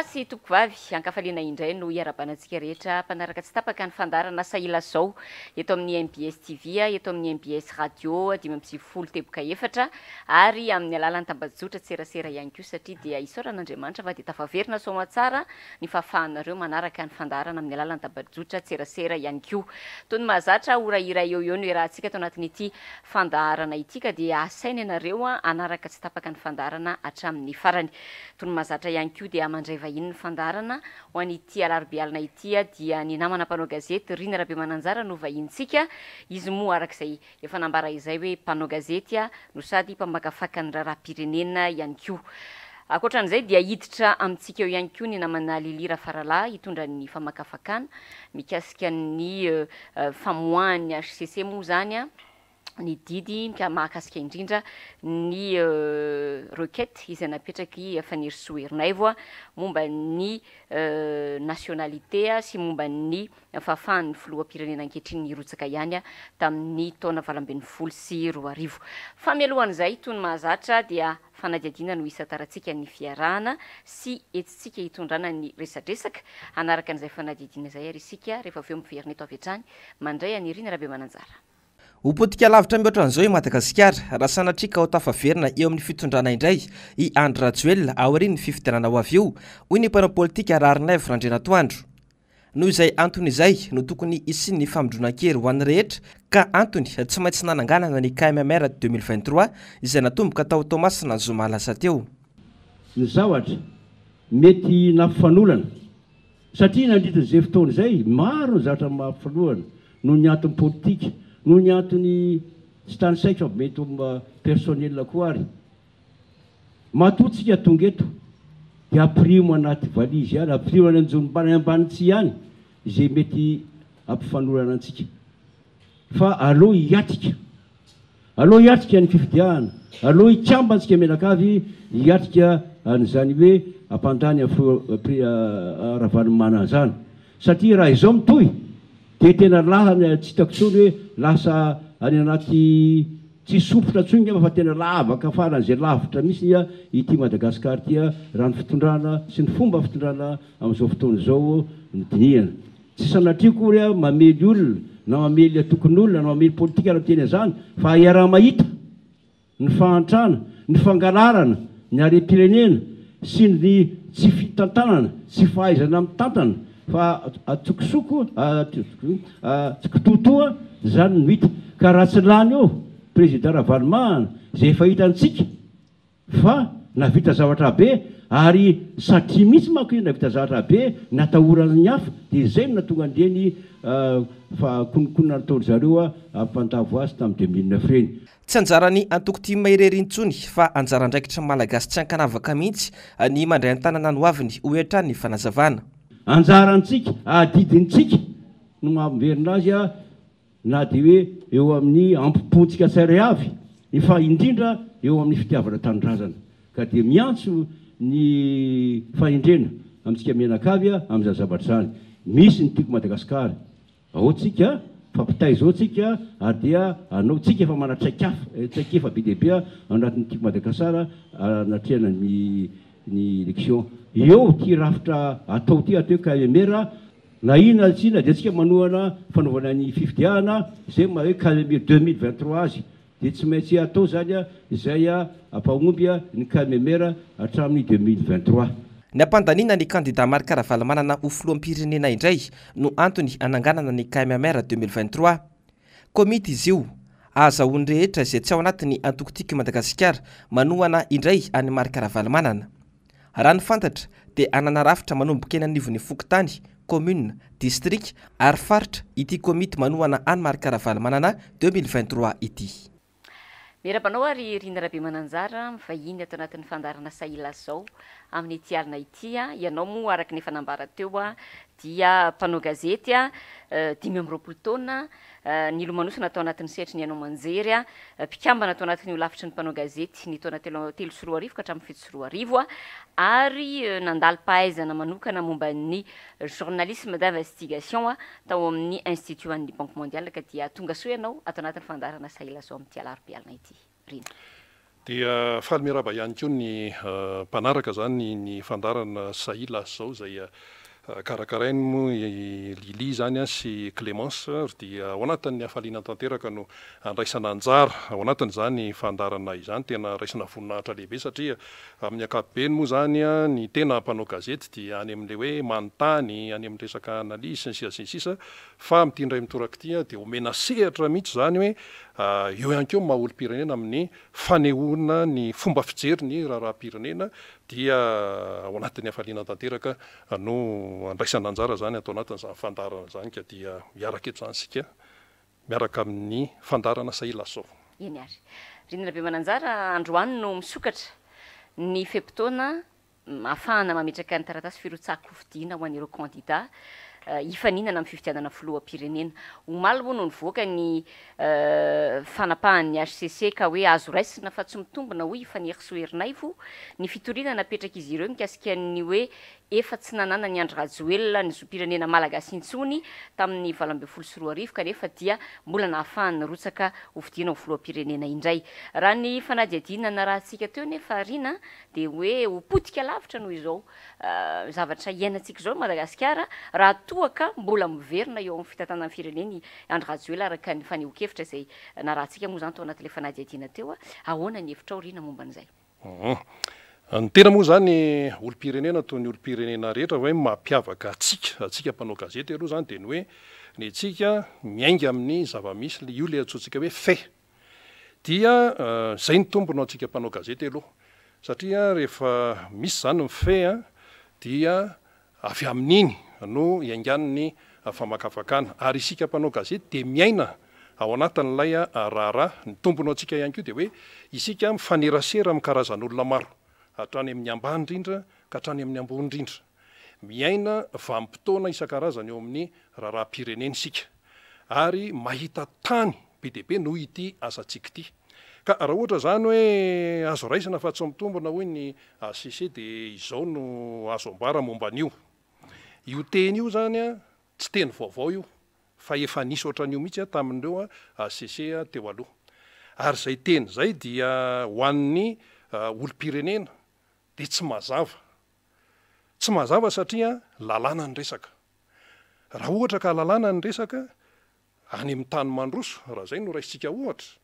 Tompokolahy sy tompokovavy, ankafaliana indray no iarahabana antsika rehetra mpanaraka tsy tapaka ny fandaharana Sahilazao eto amin'ny mbs TV, eto amin'ny mbs Radio 95 teboka efatra ary amin'ny alalan'ny tambajotra tserasera ihany koa satria dia isaorana Andriamanitra fa dia tafaverina soamatsara ny fahafahanareo manaraka ny fandaharana amin'ny alalan'ny tambajotra tserasera ihany koa. Toy ny mahazatra, ora iray eo eo no iarahantsika ato anatin'ity fandaharana ity ka dia asaina ianareo hanaraka tsy tapaka ny fandaharana hatramin'ny farany. Toy ny mahazatra ihany koa dia mandray vahiny ny fandaharana ho an'ity alarobia alina ity dia ny namana mpanao gazety Rina Rabemananjara no vahinintsika. Izy moa araka izay efa nambara izay hoe mpanao gazety no sady mpamakafaka ny raharaham-pirenena ihany koa. Ankoatra an'izay dia hiditra amintsika eo ihany koa ny namana Lily Rafaralahy hitondra ny famakafakana mikasika ny famoahan'ny hcc moa izany. ny didy mahakasika indrindra ny requête izay napetrak'i Fanirisoa Ernaivo momba ny nationalité sy momba ny fahafahan'ny filoham-pirenena ankehitriny nirotsaka ihany tamin'ny taona 2018. Fa mialohan'izay, toy ny mahazatra dia fanadihadiana no hisantarantsika ny fiarahana sy hetsitsika hitondrana ny resadresaka. Hanaraka an'izay fanadihadiana izay ary isika rehefa avy eo miverina eto avy hatrany mandray an'i Rina Rabemananjara. Ho potika lavitra mihoatra an'izao i Madagasikara raha sanatria ka ho tafaverina eo amin'ny fitondrana indray i Andry Rajoelina aorian'ny fifidianana ho avy eo, hoy ny mpanao politika Raharinaivo Randrianatoandro. Noho izay antony izay no tokony hisian'ny famindronan-kery ho an'ny rehetra ka antony tsy maintsy nananganana ny KMMR 2023 izay natomboka tao Toamasina ny zoma lasa teo. Ny zavatra mety nampifanolana Satria nandritra izay fotoana izay, maro ny zavatra mahafilohana noho ny antony politika, noho ny antony tsy tanisaiko fa mety ho personnel koa ary. Matoa tsika tonga eto dia ampirimo anaty valizy ihany, ampirimo any anjombona any ambany tsihy ihany izay mety hampifanolana antsika. Fa aleo hiatrika. Aleo hiatrika ny fifidiahana, aleo hikambana tsika mianakavy hiatrika an'izany hoe hampandany an'i filoha Ravalomanana izany. Satria raha izao mitohy dia tena lahany tsy hitako intsony hoe lasa any anaty tsy sompitra intsony angamba fa tena lavaka faran'izay lavitra mihitsy ity Madagascar ity raha ny fitondrana sy ny fomba fitondrana amin'izao fotoana izao no dinihana. Tsy sanatria akory aho mamely olona na mamely antokon'olona na mamely politika raha miteny an'izany fa iaraha-mahita ny fahantrana, ny fangalarana ny harem-pirenena sy ny tsy fitantanana, tsy fahaizana mitantana fa an-tsokosoko, an-tsikototoa izany no hita. Ka raha tsy lany eo Président Ravalomanana izay efa hitantsika Fa nahavita zavatra be ary satria mihitsy manko izy nahavita zavatra be natahoran'ny hafa dia izay no nahatonga an'ireny fahakononkonona nataon-dry zareo hampandavo azy tamin'ny 2009 ireny. Tsy anjaran'ny antoko tim irery intsony fa anjara andraikitry ny Malagasy tsy ankanavaka mihitsy ny mandray an-tanana ny hoaviny, hoy hatrany ny fanazavana. Anjarantsika, adidintsika no maha-miverina azy na dia hoe eo amin'ny ampo-pontsika tsirairay avy, ny fa indrindra eo amin'ny fitiavana tanindrazana. Ka dia miantso ny fahendrena amintsika mianakavy amin'izany zavatra izany. Misy ny Tiako Madagasikara, ao tsika, fampitaiza ao tsika ary dia anao tsika efa manana traikafa, traikefa be dia be ao anatin'ny Tiako Madagasikara anatrehana ny ny élection. Eo ity rafitra atao ity atao hoe KMR, Na inona na tsy inona dia tsika manohana fanaovana ny fifidianana izay maha hoe KMR 2023 azy dia tsy maintsy atao izany izay hampahomby ny KMR hatramin'ny 2023. Ny hampandaniana ny kandida Marc Ravalomanana ho filoham-pirenena indray no antony hananganana ny KMR 2023. Komity izy io, ahazahoan'ny rehetra izay tsy ao anatin'ny antoko Tiako i Madagasikara manohana indray an'i Marc Ravalomanana. Raha ny fantatra dia hanana rafitra manomboka eny anivon'ny fokontany, commune, distrika ary faritra ity komity manohana an'i Marc Ravalomanana 2023 ity. Miarahaba anao ary Rina Rabemananjara, mivahiny ato anatin'ny fandaharana Sahilazao amin'ity alina ity. Ianao moa araka ny efa nambara teo dia mpanao gazety 25 taona, Nilomanosana tao anatin'ny sehatry ny haino aman-jery, mpikambana tao anatin'ny holafitry ny mpanao gazety ny taona 2003 ka hatramin'ny 2007, ary nandalim-pahaizana manokana momba ny journalisme d'investigation tao amin'ny Institut an'ny Banque Mondiale, ka dia tonga soa ianao ato anatin'ny fandaharana Sahilazao amin'ity alarobia alina ity. Rina. Dia faly miarahaba ihany koa ny mpanaraka izany ny fandaharana Sahila izao izay karakarainy moa i Lily izany sy Clémence ary dia ao anatin'ny hafaliana tanteraka no andraisana anjara ao anatin'izany fandaharana izany. Tena raisina voninahitra lehibe satria amin'ny ankapobeny moa izany ny tena mpanao gazety dia any amin'ilay hoe manontany, any amin'ny resaka analyse sy ny sisa sy ny sisa fa amin'ity indray mitoraka ity dia omena sehatra mihitsy izany hoe Eo ihany koa ny maha olom-pirenena amin'ny fanehoana ny fomba fijery ny raharaham-pirenena dia ao anatin'ny hafaliana tanteraka no andraisana anjara izany ato anatin'izany fandaharana izany ka dia miaraka eto izany isika miaraka amin'ny fandaharana Sahila Soa. Eny ary. Rina Rabemananjara, androany no misokatra ny fe-potoana ahafahana mametraka ny taratasy firotsahan-kofidina ho an'ireo kandida hifaninana amin'ny fifidianana filoham-pirenena. Omaly moa no nivoaka ny fanapahan'ny hcc ka hoe azo raisina fa tsy mitombina hoy i Fanirisoa Ernaivo ny fitoriana napetrak'izy ireo mikasika ny hoe efa tsy nananan'i Andry Rajoelina ny zom-pirenena malagasy intsony tamin'ny 2018 kanefa dia mbola nahafahany nirotsaka hofidiana ho filoham-pirenena indray. Raha ny fanadihadiana narahantsika teo nefa Rina dia hoe ho potika lavitra noho izao zavatra iainantsika izao i Madagasikara raha toa ka mbola miverina eo amin'ny fitantanana ny firenena i Andry Rajoelina araka ny fanehoan-kevitra izay narahantsika moa izany tao anatin'ilay fanadihadiana teo. Ahoana ny hevitrao Rina momba an'izay? Ny tena moa izany olom-pirenena toy ny olom-pirenena rehetra hoe mampiavaka antsika, antsika mpanao gazety aloha izany dia ny hoe ny antsika miainga amin'ny zava-misy, io ilay antsointsika hoe fait. Dia izay ny tombony ho antsika mpanao gazety aloha satria rehefa misy izany ny fait dia avy amin'iny no iaingan'ny famakafakana ary isika mpanao gazety dia miaina ao anatin'ilay raharaha. Ny tombony ho antsika ihany koa dia hoe isika mifanerasera amin'ny karazan'olona maro hatrany amin'ny ambany indrindra ka hatrany amin'ny ambony indrindra. Miaina vanim-potoana isan-karazany eo amin'ny raharaham-pirenena isika ary mahita tany be dia be noho ity asantsika ity. Ka raha ohatra izany hoe azo raisina fa tsy mitombina hoy ny HCC dia izao no azo ambara momba an'io. Io teny io izany tsy teny vaovao io fa efa nisy ohatran'io mihitsy tamin'ireo HCC teo aloha. Ary izay teny izay dia ho an'ny olom-pirenena dia tsy mazava. Tsy mazava satria lalàna ny resaka. Raha ohatra ka lalàna ny resaka, any amin'ny tany mandroso, raha izay no raisintsika ohatra,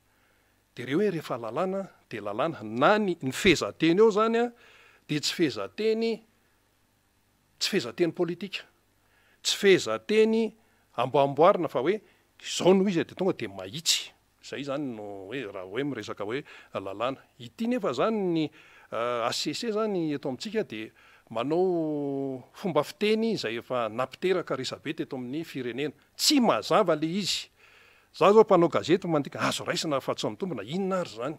dia ireo hoe rehefa lalàna dia lalàna. Na ny ny fehezanteny eo izany an, dia tsy fehezanteny, tsy fehezanteny politika. Tsy fehezanteny amboamboarina fa hoe izao no izy dia tonga dia mahitsy. Izay izany no hoe raha hoe miresaka hoe lalàna. Ity nefa izany ny HCC izany eto amintsika dia manao fomba fiteny izay efa nampiteraka resabe teto amin'ny firenena. Tsy mazava ilay izy. Za izao mpanao gazety mandika azo raisina fa tsy mitombina, inona ary izany?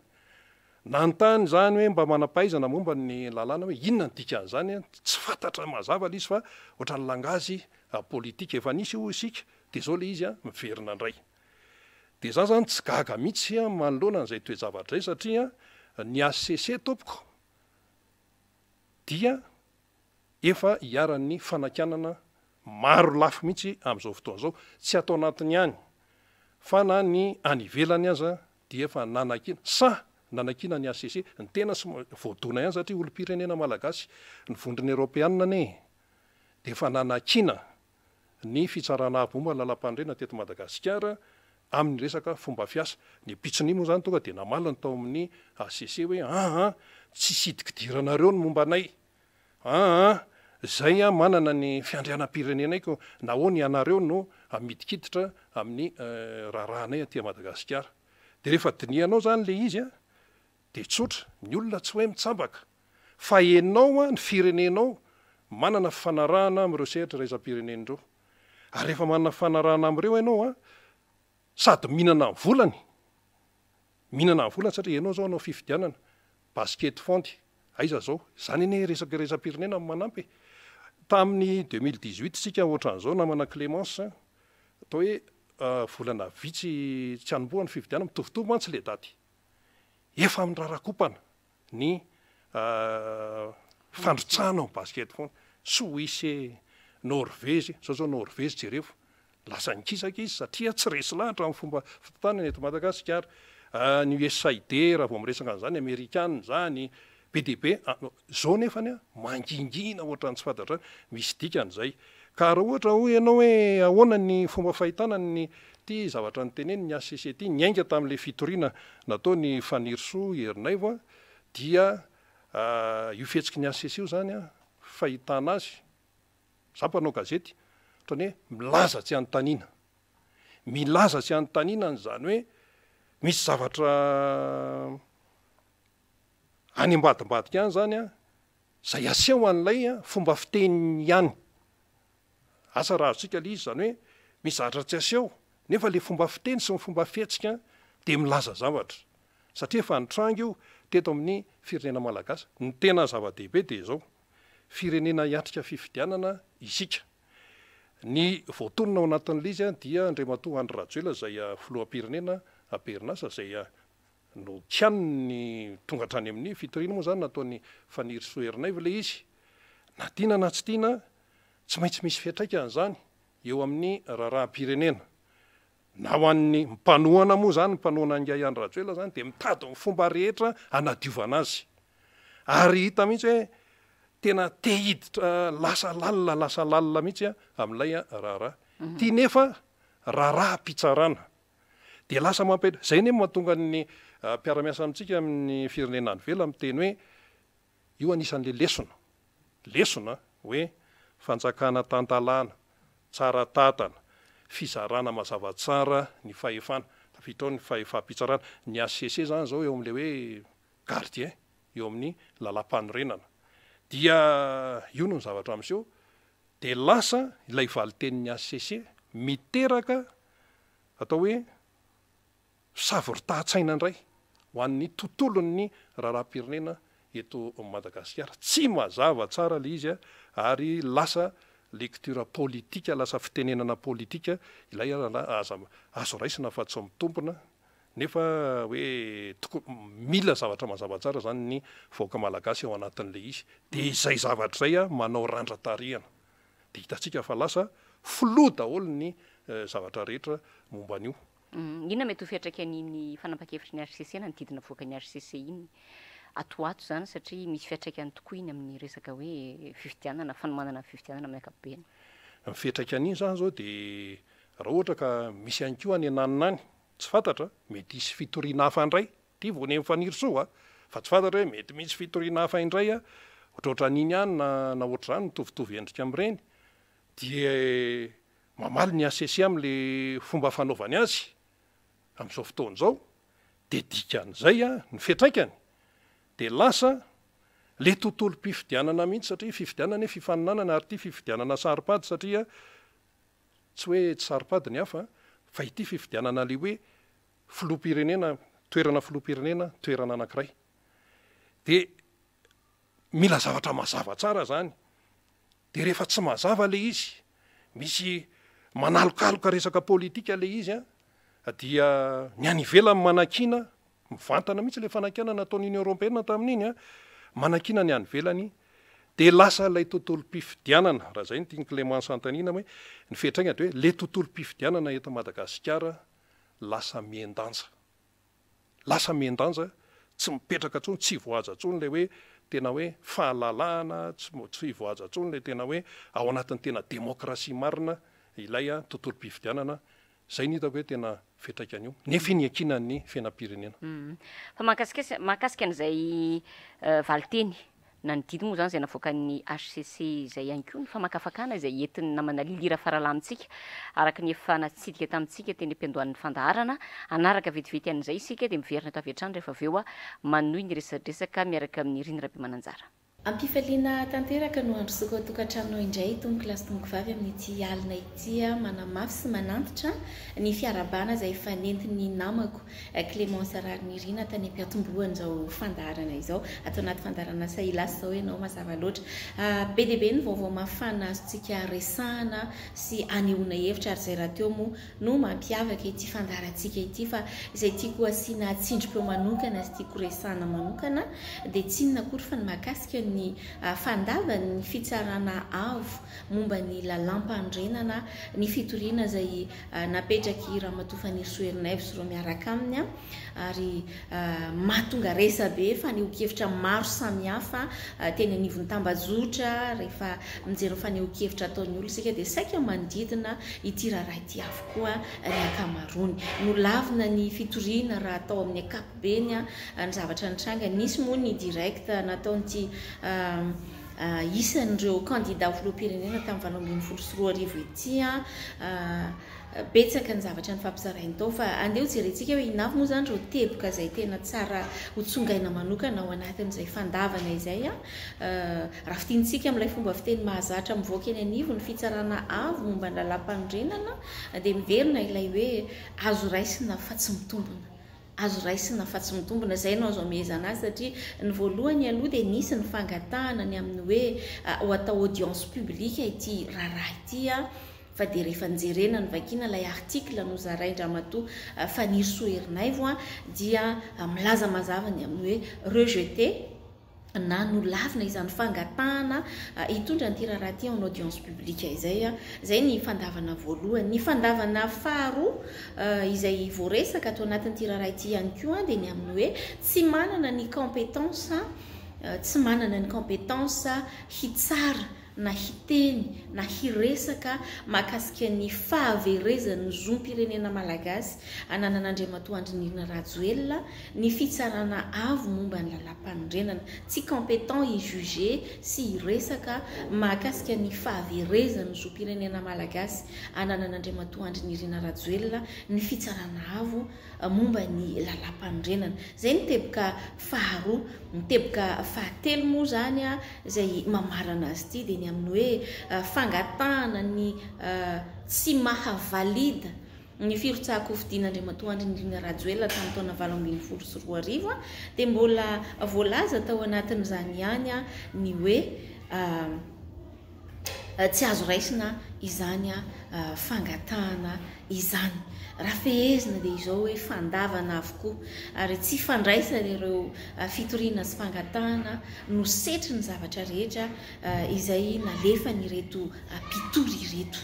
Nanontany izany hoe mba manam-pahaizana momba ny lalàna hoe inona ny dikan'izany, tsy fantatra mazava ilay izy fa ohatran'ny langage politika efa nisy hoy isika dia izao ilay izy miverina indray. Dia za zany tsy gaga mihitsy manoloana an'izay toe-javatra izay satria ny HCC tompoko dia efa iharan'ny fanakianana maro lafy mihitsy amin'izao fotoana izao, tsy ato anatiny ihany fa na ny any ivelany aza dia efa nanakiana, sahy nanakiana ny HCC, ny tena sy voadona ihany satria olom-pirenena malagasy, ny vondrona eropeanina anie dia efa nanakiana ny Fitsarana Avo momba ny Lalampanorenana teto Madagasikara amin'ny resaka fomba fiasa. Ny ampitson'iny moa izany tonga dia namaly ny tao amin'ny HCC hoe aa tsisy hidikidiranareo ny momba anay, aa izay manana ny fiandrianam-pirenenay ko nahoana ianareo no midikiditra amin'ny raharahanay aty Madagasikara. Dia rehefa dinihanao izany ilay izy Dia tsotra, ny olona tsy hoe mitsambaka, fa enao an, ny firenenao manana fifanarahana amin'ireo sehatra iraisam-pirenena ireo. Ary rehefa manana fifanarahana amin'ireo ianao an, sady mihinana ny volany, mihinana ny volany satria ianao izao hanao fifidianana, basket fond, aiza izao? Izany anie resaka iraisam-pirenena no manampy e. Tamin'ny 2018 isika ohatran'izao namana Clémence, atao hoe volana vitsy tsy hanombohana ny fifidianana, mitovitovy mantsy ilay daty. Efa mirarakompana ny fandrotsahana ao basket foana. Soisa e, Norvezy, zao zao Norvezy jerevo, lasa nikisaka izy satria tsy resy lahatra amin'ny fomba fitantanana eto Madagasikara. Ny USAID raha vao miresaka an'izany, amerikana izany, be dia be. Izao nefany an, mangingina ohatran'ny tsy fantatra, misy dikany izay. Ka raha ohatra hoy ianao hoe ahoana ny fomba fahitana ny ity zavatra notenenin'ny HCC ity, niainga tamin'ilay fitoriana nataon'i Fanirisoa Ernaivo dia io fihetsiky ny HCC io izany an, fahitana azy, za mpanao gazety, ohatran'ny hoe milaza tsy anontaniana. Milaza tsy anontaniana an'izany hoe misy zavatra any ambadimbadika any izany an, izay aseho an'ilay fomba fiteny ihany. Asa raha azontsika ilay izy, izany hoe misy zavatra tsy aseho, nefa ilay fomba fiteny sy ny fomba fihetsika dia milaza zavatra. Satria efa nitranga io teto amin'ny firenena malagasy. Ny tena zava-dehibe dia izao, firenena hiatrika fifidianana isika. Ny voatonona ao anatin'ilay izy dia Andriamatoa Andry Rajoelina izay filoham-pirenena am-perinasa izay Nokianiny tonga hatrany amin'ny fitoriana moa izany nataon'i Fanirisoa Ernaivo ilay izy. Na tiana na tsy tiana, tsy maintsy misy fiantraikany izany eo amin'ny raharaham-pirenena. Na ho an'ny mpanohana moa izany, mpanohana an'ingahy Andry Rajoelina izany dia mitady ny fomba rehetra hanadiovana azy. Ary hita mihitsy hoe tena te hiditra lasa lalina lasa lalina mihitsy amin'ilay raharaha. Ity nefa raharaham-pitsarana. Dia lasa mampel, izay anie no mahatonga ny mpiara-miasa amintsika amin'ny firenena any ivelany miteny hoe io anisan'ilay lesona, lesona hoe fanjakana tan-dalàna, tsara tantana, fizarana mazava tsara ny fahefana, tafiditra ao ny fahefam-pitsarana, ny HCC izany izao eo amin'ilay hoe gardien eo amin'ny lalàmpanorenana. Dia io no zavatra miseho, dia lasa ilay valin-tenin'ny HCC miteraka atao hoe savoritahantsaina indray ho an'ny tontolon'ny raharaham-pirenena eto Madagasikara. Tsy mazava tsara ilay izy ary lasa lecture politique, lasa fitenenana politique ilay aza azo raisina fa tsy mitombina nefa hoe toko mila zavatra mazava tsara izany ny vahoaka malagasy ao anatin'ilay izy. Dia izay zavatra izay manao randra-tarihana. Dia hitantsika fa lasa flou daholo ny zavatra rehetra momba an'io. Inona mety ho fiantraikan'iny fanapahan-kevitry ny HCC na ny didy navoakan'ny HCC iny ato ho ato izany satria misy fiantraikany tokoa iny amin'ny resaka hoe fifidianana, fanomanana ny fifidianana amin'ny ankapobeny. Ny fiantraikan'iny izany izao dia raha ohatra ka misy ihany koa any ananona any, tsy fantatra, mety hisy fitoriana hafa indray Ity vao neny Fanirisoa a! Fa tsy fantatra hoe mety misy fitoriana hafa indray a! Ohatrohatran'iny ihany na na ohatr'izany mitovitovy endrika amin'ireny. Dia mamaly ny HCC amin'ilay fomba fanaovany azy amin'izao fotoana izao. Dia dikan'izay a, ny fiantraikany dia lasa ilay tontolom-pifidianana mihitsy satria fifidianana anie fifaninanana ary ity fifidianana saro-pady satria tsy hoe tsy saro-pady ny hafa fa ity fifidianana ilay hoe filoham-pirenena, toerana filoham-pirenena, toerana anankiray. Dia mila zavatra mazava tsara zany. Dia rehefa tsy mazava le izy, misy manalokaloka resaka politika le izy an, dia ny any ivelany manakiana, mivantana mihitsy le fanakianana nataon'ny Union Européenne tamin'iny an, manakiana ny any ivelany, dia lasa ilay tontolom-pifidianana, raha izay no tian'i Clémence anontaniana hoe, ny fiantraikany dia hoe le tontolom-pifidianana eto Madagasikara lasa mihen-danja. Lasa mihen-danja, tsy mipetraka intsony, tsy voahaja intsony ilay hoe tena hoe fahalalahana, tsy tsy voahaja intsony ilay tena hoe ao anatin'ny tena demokrasia marina ilay tontolom-pifidianana. Izay no hitako hoe tena fiantraikan'io, nefa iny iankinan'ny fiainam-pirenena. Fa mahakasika mahakasika an'izay valinteny na ny didy moa izany izay navoakan'ny HCC izay ihany koa ny famakafakana izay entin'ny namana Lily Rafaralahy amintsika araka ny efa natsidika tamintsika teny am-piandohan'ny fandaharana. Hanaraka vetivety an'izay isika dia miverina eto avy hatrany rehefa avy eo manohy ny resadresaka miaraka amin'i Rina Rabemananjara. Am-pifaliana tanteraka no handrosoako ao an-tokantranonao indray tompoko lahy sy tompoko vavy amin'ity alina ity manamafy sy manantitra ny fiarahabana izay efa nentin'ny namako Clémence Raharinirina tany am-piantombohan'izao fandaharana izao. Ato anaty fandaharana Sahilasy izao ianao mazava loatra. Be dia be ny vaovao mafana azontsika resahana sy anehoana hevitra ary izay rahateo moa no mampiavaka ity fandaharantsika ity fa izay tiako asiana tsindrim-peo manokana sy tiako resahana manokana dia tsy inona akory fa ny mahakasika ny. ny fandavan'ny fitsarana avo momba ny lalàmpanorenana ny fitoriana izay napetrak'i Ramatoa Fanirisoa Ernaivo sy ireo miaraka aminy ary mahatonga resabe fanehoan-kevitra maro samihafa teny anivon'ny tambajotra. Rehefa mijery ny fanehoan-kevitra ataon'ny olona isika dia saika manodidina ity raharaha ity avokoa ny ankamaroany. Nolavina ny fitoriana raha atao amin'ny ankapobeny ny zavatra nitranga. Nisy moa ny direct nataon'ity isan'ireo kandida ho filoham-pirenena tamin'ny 2018 ity. Betsaka ny zavatra nifampizarainy tao fa andeha ho jerentsika hoe inona avy moa izany ireo teboka izay tena tsara ho tsongaina manokana ao anatin'izay fandavana izay. Raha fintinitsika amin'ilay fomba fiteny mahazatra mivoaka eny anivon'ny fitsarana avo momba ny lalàmpanorenana dia miverina ilay hoe azo raisina fa tsy mitombina. Azo raisina fa tsy mitombina, izay no azo amehezana azy satria ny voalohany aloha dia nisy ny fangatahana ny amin'ny hoe ho atao audience publique ity raharaha ity fa dia rehefa nojerena novakiana ilay article nozarain-dRamatoa Fanirisoa Ernaivo dia milaza mazava ny amin'ny hoe rejeté na nolavina izany fangatahana hitondra an'ity raharaha ity en audience publique izay. Izay ny fandavana voalohany. Ny fandavana faharoa izay voaresaka ato anatin'ity raharaha ity ihany koa dia ny amin'ny hoe tsy manana ny compétence, tsy manana ny compétence hitsara na hiteny na hiresaka mahakasika ny fahaverezan'ny zom-pirenena malagasy ananan'Andriamatoa Andry Nirina Rajoelina ny fitsarana avo momba ny lalàmpanorenana. Tsy compétent hi-juger sy hiresaka mahakasika ny fahaverezan'ny zom-pirenena malagasy ananan'Andriamatoa Andry Nirina Rajoelina ny fitsarana avo momba ny lalàmpanorenana. Izay ny teboka faharoa. Ny teboka fahatelo moa izany izay mamarana azy ity dia ny amin'ny hoe fangatahana ny tsy maha valide ny firotsahan-kofidian'Andriamatoa Andry Nirina Rajoelina tamin'ny taona 2018 dia mbola voalaza tao anatin'izany ihany ny hoe tsy azo raisina izany fangatahana izany. Raha fehezina dia izao hoe fandavana avokoa ary tsy fandraisana ireo fitoriana sy fangatahana no setrin'ny zavatra rehetra izay nalefan'ireto mpitory ireto.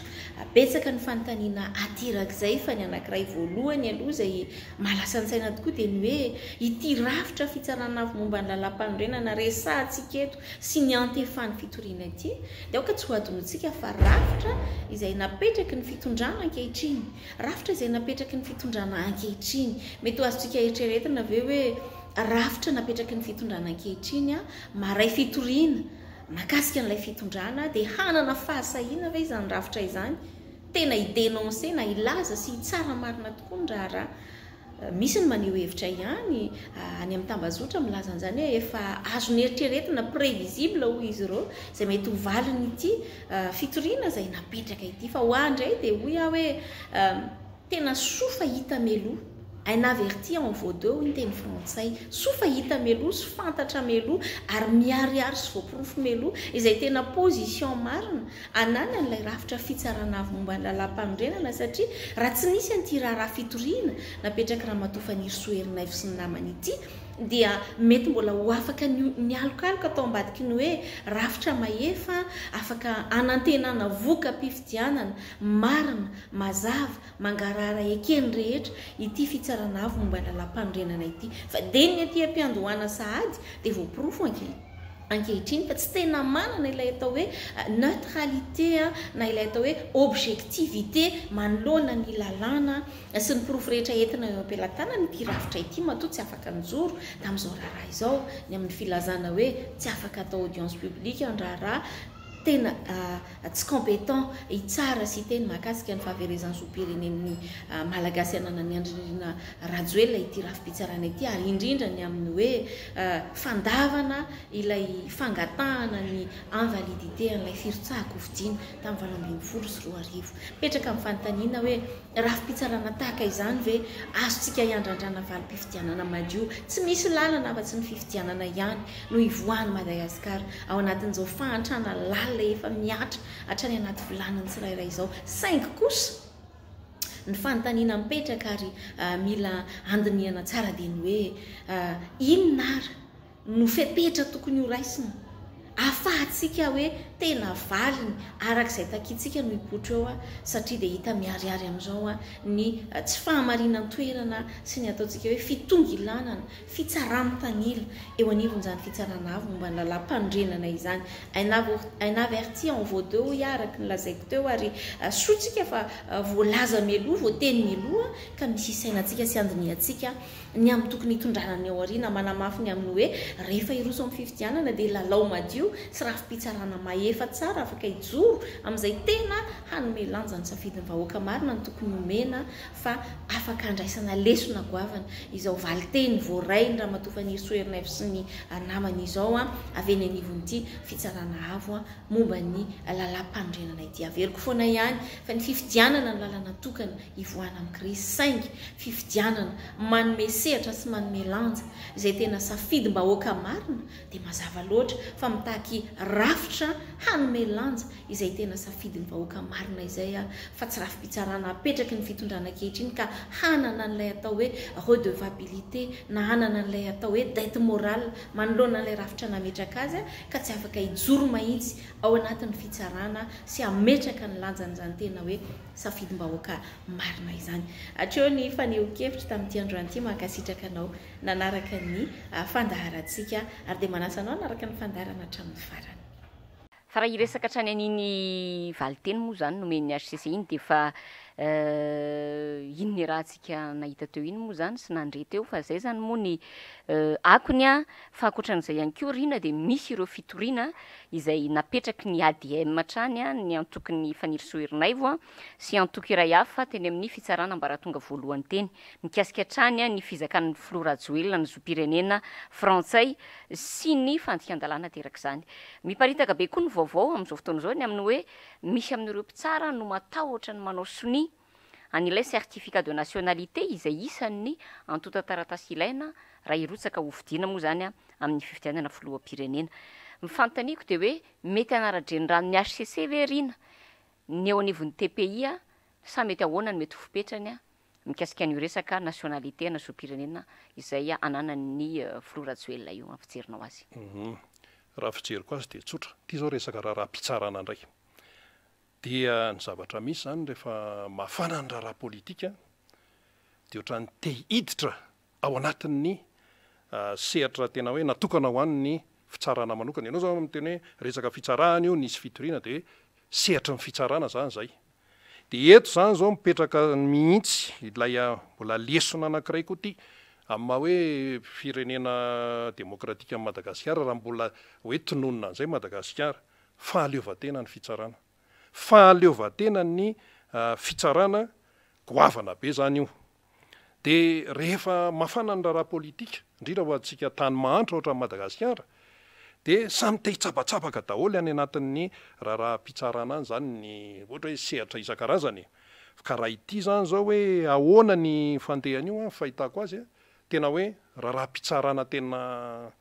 Betsaka ny fanontaniana aterak'izay fa ny anankiray voalohany aloha izay mahalasa ny saina tokoa dia ny hoe ity rafitra fitsarana avo momba ny lalàmpanorenana resahantsika eto sy ny antefan'ny fitoriana ity dia aoka tsy ho adinontsika fa rafitra izay napetraky ny fitondrana ankehitriny, rafitra izay napetraky ny fitondrana ankehitriny. Mety ho azontsika eritreretina ve hoe rafitra napetraky ny fitondrana ankehitriny maray fitoriana mahakasika an'ilay fitondrana dia hanana fahasahiana ve izany rafitra izany tena hi-denoncer na hilaza sy hitsara marina tokoa ny raharaha? Misy ny maneho hevitra ihany any amin'ny tambazotra milaza an'izany hoe efa azo neritreretina, prévisible hoy izy ireo, izay mety ho valin'ity fitoriana izay napetraka ity. Fa ho ahy indray dia hoy aho hoe tena soa fa hita mialoha, un averti en vaut deux hoy ny teny frantsay, soa fa hita mialoha sy fantatra mialoha ary miharihary sy voaporofo mialoha izay tena position marina ananan'ilay rafitra fitsarana avo momba ny lalàmpanorenana satria raha tsy nisy an'ity raharaha fitoriana napetrak'i Ramatoa Fanirisoa Ernaivo sy ny namany ity dia mety mbola ho afaka nialokaloka tao ambadiky ny hoe rafitra mahefa afaka anantenana voka-pifidianana marina, mazava, mangarahara eken'ny rehetra ity fitsarana avo momba ny lalàmpanorenana ity fa dia ny aty am-piandohana sahady dia voaporofo ankehitriny ankehitriny fa tsy tena manana ilay atao hoe neutralité na ilay atao hoe objectivité manoloana ny lalàna sy ny porofo rehetra entina eo am-pelatanana ity rafitra ity matoa tsy afaka nijoro tamin'izao raharaha izao ny amin'ny filazana hoe tsy afaka atao audience publique ny raharaha tena tsy compétent hitsara sy hiteny mahakasika ny fahaverezan'ny zom-pirenen'ny Malagasy ananan'i Andry Nirina Rajoelina ity rafi-pitsarana ity ary indrindra ny amin'ny hoe fandavana ilay fangatahana ny invalidité an'ilay firotsahan-kofidiana tamin'ny 2018. Mipetraka ny fanontaniana hoe rafi-pitsarana tahaka izany ve azontsika hiandrandrana valim-pifidianana madio tsy misy lalana afa-tsy ny fifidianana ihany no hivoahan'i Madagasikara ao anatin'izao fahantrana lalina efa mihatra hatrany anaty vilanin'ny tsirairay izao. Saingy kosa ny fanontaniana mipetraka ary mila handinihana tsara dia ny hoe inona ary no fepetra tokony horaisina? ahafahantsika hoe tena valiny araka izay takintsika no hipoitra eo satria dia hita miharihary amin'izao ny tsy fahamarinan-toerana sy ny ataontsika hoe fitongilanana, fitsaram-tanila eo anivon'izany fitsarana avo momba ny lalàmpanorenana izany. Un averti en vaut deux hoy aho araka ny lazaiko teo ary soa tsika fa voalaza mialoha, voateny mialoha ka misy hisainantsika sy handinihantsika ny amin'ny tokony hitondrana ny ao aoriana, manamafy ny amin'ny hoe rehefa hiroso amin'ny fifidianana dia lalao madio sy rafi-pitsarana mahefa tsara afaka hijoro amin'izay tena hanome lanja ny safidin'ny vahoaka marina no tokony homena fa afaka handraisana lesona goavana izao valinteny voarain'i Ramatoa Fanirisoa Ernaivo sy ny namany izao avy eny anivon'ity fitsarana avo momba ny lalàmpanorenana ity. Averiko foana ihany fa ny fifidianana no lalana tokana hivoahana amin'ny krizy saingy fifidianana manome sehatra sy manome lanja izay tena safidim-bahoaka marina dia mazava loatra fa mitaky rafitra hanome lanja izay tena safidin'ny vahoaka marina izay fa tsy rafi-pitsarana apetraky ny fitondrana ankehitriny ka hanana an'ilay atao hoe redevabilité na hanana an'ilay atao hoe dette morale manoloana an'ilay rafitra nametraka azy ka tsy afaka hijoro mahitsy ao anatin'ny fitsarana sy hametraka ny lanjan'izany tena hoe safidim-bahoaka marina izany. Hatreo ny fanehoan-kevitro tamin'ity androany ity, mankasitraka anao nanaraka ny fandaharantsika ary dia manasa anao hanaraka ny fandaharana hatramin'ny farany. Fa raha hiresaka hatrany an'iny valinteny moa izany nomen'ny hcc iny dia efa iny niarahantsika nahita teo iny moa izany sy nandre teo fa izay izany moa ny akony an, fa ankoatran'izay ihany koa Rina dia misy ireo fitoriana izay napetraky ny ADM hatrany ny antokon'i Fanirisoa Ernaivo sy antoko iray hafa teny amin'ny fitsarana ambaratonga voalohany teny mikasika hatrany ny fizakan'ny filoha Rajoelina ny zom-pirenena frantsay sy ny fandikan-dalàna aterak'izany. Miparitaka be koa ny vaovao amin'izao fotoana izao ny amin'ny hoe misy amin'ireo mpitsara no matahotra ny manao sonia an'ilay certificat de nationalité izay isan'ny antontan-taratasy ilaina raha hirotsaka hofidiana moa izany amin'ny fifidianana filoham-pirenena. Ny fanontaniako dia hoe mety hanara-drenirano ny hcc ve Rina ny eo anivon'ny TPI sa mety ahoana no mety ho fipetrany mikasika an'io resaka nationalité na zom-pirenena izay ananan'ny filoha Rajoelina io amin'ny fijerinao azy? Raha fijeriko azy dia tsotra. Ity izao resaka raharaham-pitsarana indray. Dia ny zavatra misy izany rehefa mafana ny raharaha politika dia ohatran'ny te hiditra ao anatin'ny sehatra tena hoe natokana ho an'ny fitsarana manokana. Ianao izao miteny hoe resaka fitsarana io, nisy fitoriana dia sehatry ny fitsarana izany izay. Dia eto izany izao mipetraka mihitsy ilay mbola lesona anankiray koa ity amin'ny maha hoe firenena demokratika an'i Madagasikara raha mbola hoe tononina an'izay Madagasikara. Fahaleovantena ny fitsarana. Fahaleovantena ny fitsarana goavana be izany io. Dia rehefa mafana ny raharaha politika, indrindra ho antsika tany mahantra ohatran'i Madagasikara, dia samy te hitsabatsabaka daholo any anatin'ny raharaham-pitsarana any izany ny ohatra hoe sehatra isan-karazany e. Ka raha ity izany izao hoe ahoana ny fandehan'io an, fahitako azy an, tena hoe raharaham-pitsarana tena